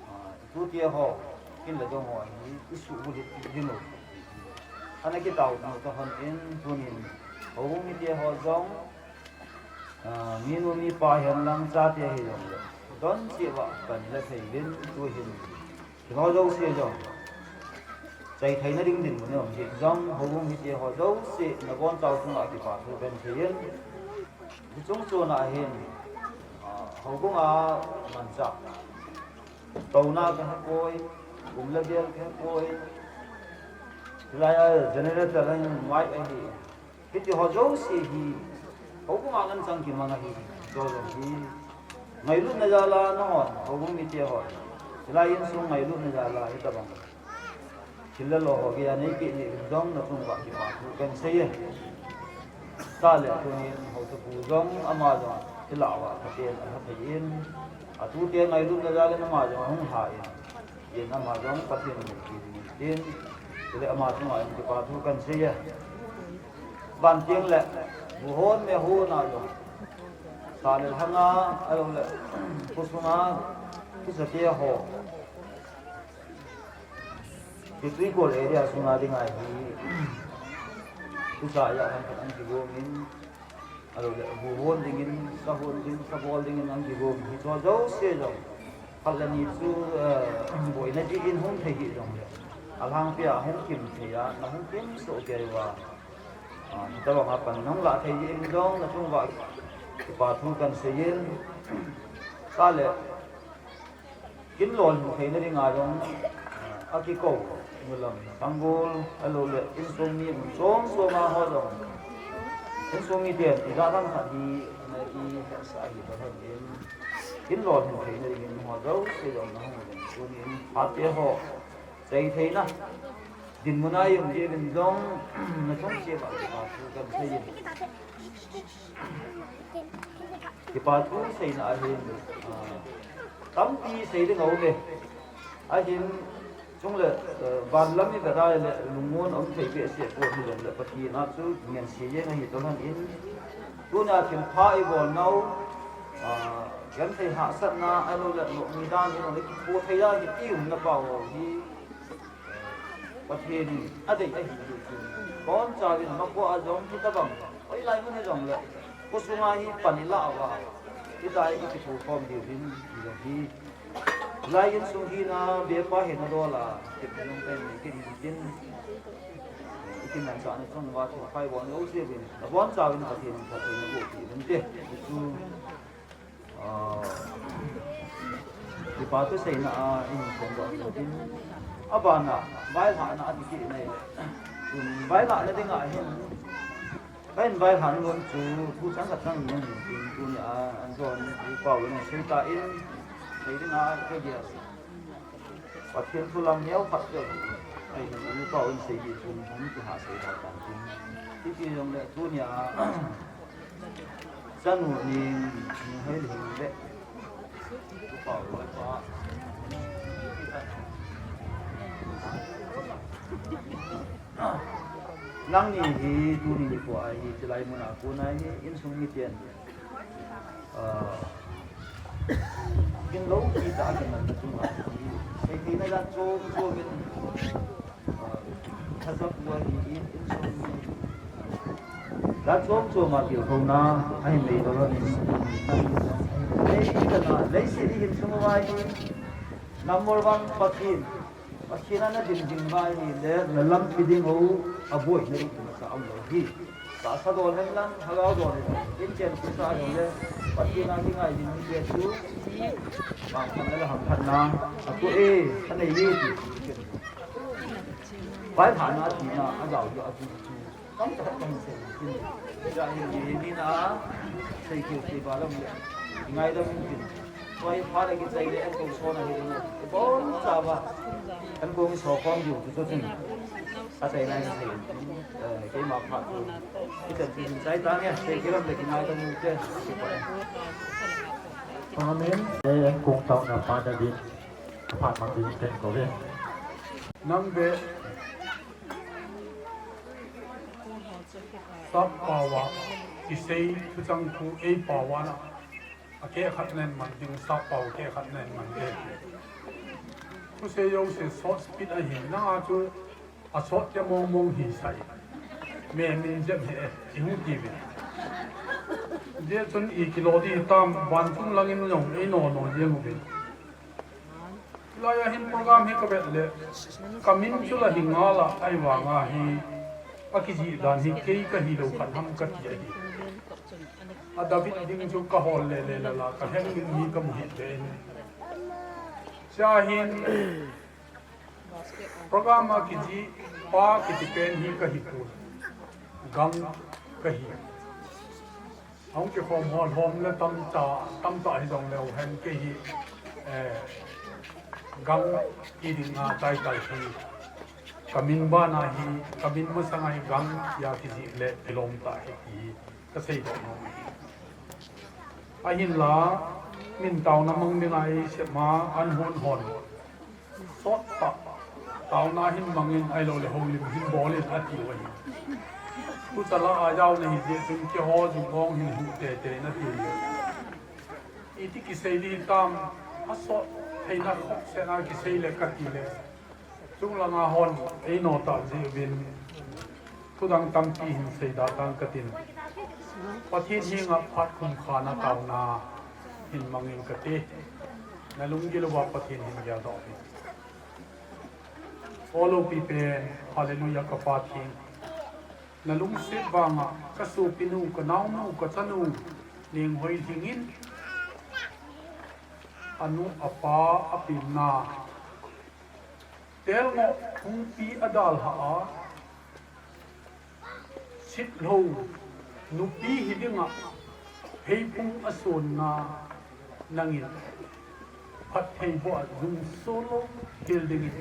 Ah, tute ho, kin le dong ho hi, i suhbulhit ding u. Ana kitao nau toh hon in, tunin, houbung mite ho jong, ah, minu mipa hihen lang chate hi jong le, don cheh uva pan la thei uvin, tuhin, kino jouse jong, chai theina ding dinmun a um jeh jong, houbung mite ho jouse, nabonchau chunga kipa thu kahin sei in, hiche chung chon a hin, ah, houbung a manchah touna kahe poi, um le bel kahe poi. Hilai a generator ahin, mic ahi. Hiti ho jouse hi, houbung a ngen chang kimang ahi. Jouse hi, ngailutna jal a nahon, houbung mite hon, hilai insung ngailutna jal a hitabang thil le lo ho gei a neipeh jeh uvin jong nachung uva kipa thu kahin sei e. Chule tunin Haosapu jong ama jong i lah uva Pathen alha thei in, atute ngailutna jal in ama jong ahung lha in, in ama jong Pathen in pi ding in tin, chule ama chunga jong kipa thu kahin sei e. Ban teng le, bu hon me hon a jong, sa le lhang a, ahilou le, khosung a, kisate ho, Kitui Kol area sunga dinga hi, tusa a ham khat ang kigom in, ahilou le, bu hon ding in, sa hon ding, sa bol ding in ang kigom in, hiche jouse jong, khat le ni chu, eh, boina ding in hung thei hi jong le, alhangpi a hung kim thei a, na hung kim soh kei uva. Ah, hitabang a pan nahung lah thei jeh in jong nachung uva kipa thu kahin sei in, chule kin lolhing theina dinga jong, ah, akikou, nulam, sanggol, ahilou le, insung mi um chom chom a ho jong, insung miten ijat ham khat hi, ana kihetsah ahi toh hon in, kin lolhing theina dingin ho jouse jong nahung uvin, tunin phat te ho, chai theina dinmun a i um jeh uvin jong, nachung cheh uva kipa thu kahin sei in. Kipa thu seina ahin, ah, tampi sei ding aum e. Ahin, chung le, eh, van lam i vet a le, lungmon aum thei behseh pon hilou le, Pathen a chu ngense jeng ahi toh hon in, tunia thilpha i bol nau, ah, genthei hahsatna, ahilou le, nopmi dan, ahilou le, kipho thei dan, kiti umna pau hi, Pathen in adei ahi jeh chun, bonchauvin amakoa jong hitabang, hoilai mun hijongle, khosunga hi pan i lah uva, hitia hi i kithokhom diuvin, hijong hi, lai insung hina, bepa hina dol a, tepna jong kahin nei kit in tin, i kimanchahna chunga thilpha i bol jouse uvin, nabonchauvin Pathen in phatthei naboh peh uvin te, hichu Ah, kipa thu seina a i hung phongdoh in tin, abana vaihahna ati kit in ahile, um, vaihahna dinga hin, kahin vaihah nom chu thu chang khat chang ni ahin tin, tunia an jon u Pau in asei tan, sei dinga kagel, Pathen thu lam neo khat chu Ai, nu pa un sei di chun, hung ti ha sei da tan tin. Ti ti jong le, tunia, chanu ni, ni hei le hing le. Nu pa un pa. Nangni hi, tuni nikho a hi, chilai mun a kon a hi, insung miten. Ah, kin lo pi ta kin na tu ma. Sei ti na jan cho cho min. Ah, tha sa pu a hi in in so min. Jan cho cho ma ti ko na ai mei lo ni. Lei ta na lei si di hin sung wa hi. Number one Pathen. Pathen a na dim ding va hi le na lampi ding ho a boi na ri na sa am lo hi. Ka sa don hem lang, ha gao don hem. In chen ku sa don le, Pathen a ki ngai ding ni ke chu. Bang kan la ham phat na, a ku e, a nei ye ti. Bai pha na ti na, a gao ye a ku chu. Kam ta kam se. Ja ni ni na, sei ku ti ba lam le. Ngai dam ni. Koi pha le kichai le an kong so na hi na. Bon sa ba. An kong so khom ju tu tu tin. Ka chai na ni. Eh, keima pha tu. Kichai tin chai ta nge. Sei kilam le kinai ta mu te. Amen. Eh, an kong tau na pa da din. Pha ma din ten ko ve. Nang ve. Sap pawa. Kisei tu chang ku ei pawa na. A keh khat nen man ding, sap pau keh khat nen man ding. Thusei jouse short speech ahi, nanga chu a short te mong mong hi sai. Me min jep he, i hung ti ve. Jeh chun i kilo di tam, vantung langin jong ei no no jeng uve. Hilai a hin program hi ka vet le, ka min chu la hi ngal a, ahivanga hi, a kijih dan hi kei ka hi lo khat ham ka ti ahi. A David ding chu ka hol le le la la, ka heng min hi ka mu hih ve in. Sia hin, program a kijih, pa kiti pen hi ka hi pon. Gang ka hi. Hung kikhom hol hom le tamtah, tamtah hi jong leu hen kei hi, eh, gang i ding a tai tai hi. Ka min ban a hi, ka min masang a hi gang tia kijih le kilom ta hi ti hi ka sei doh nom ahi. Ahinla, min taona mang ding a ei sep ma an hon hon. Sot tah, taona hin mangin ahilou le houlim hin bol in ati u ahi. Tu chala a jaona hi jeh chun keiho jong ong hin hu tete na ti le. Iti kisei di tam, a sot theina khop sena kisei le ka ti le. Chung langa hon ei no ta jeh uvin. Thudang tampi hin sei da tang ka tin. Pathen henga phat khum khana taona hin mangin ka ti. Na lunggil uva Pathen hin geldoh in. O lopi pen, Hallelujah ka Pathen. Na lungset vanga ka sopinu, ka naonu, ka chanu, Nenghoilhing in. Anu, apa, apinna. Telngoh hungpi adalhah a, sitlhou nupi hi dinga, pheiphung asonna nangin phattheiboh a jungso lou hel dingin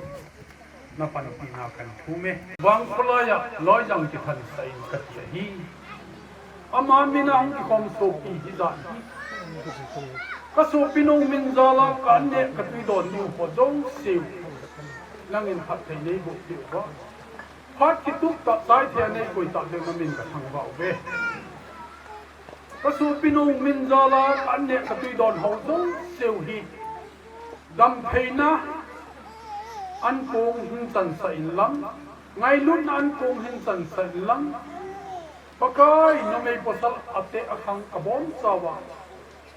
na panpina kan thum e. Vangkholai a loijang kithansah in ka ti ahi. Ama mina hung kikhom sopi hi dan hi. Ka sopinu min jal a ka an neh ka tui don nu ho jouse u. Nangin phatthei nei boh peh uva. Phat kitup tah, taithei a nei koi tah ding na min ka thangvah uve. Ka sopinu min jal a ka an neh ka tui don ho jouse u hi. Damtheina an kong hin chansah in lang, ngailutna an kong hin chansah in lang, Pakai, numei pasal ate akhang abonchauva,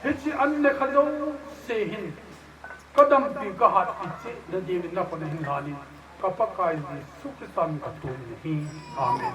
hiche an nekha jouse hin, ka dampi ka hat in cheh na diuvin na khut a hin lhanin, ka Pakai Jesu Christa min in ka thum ahi. Amen.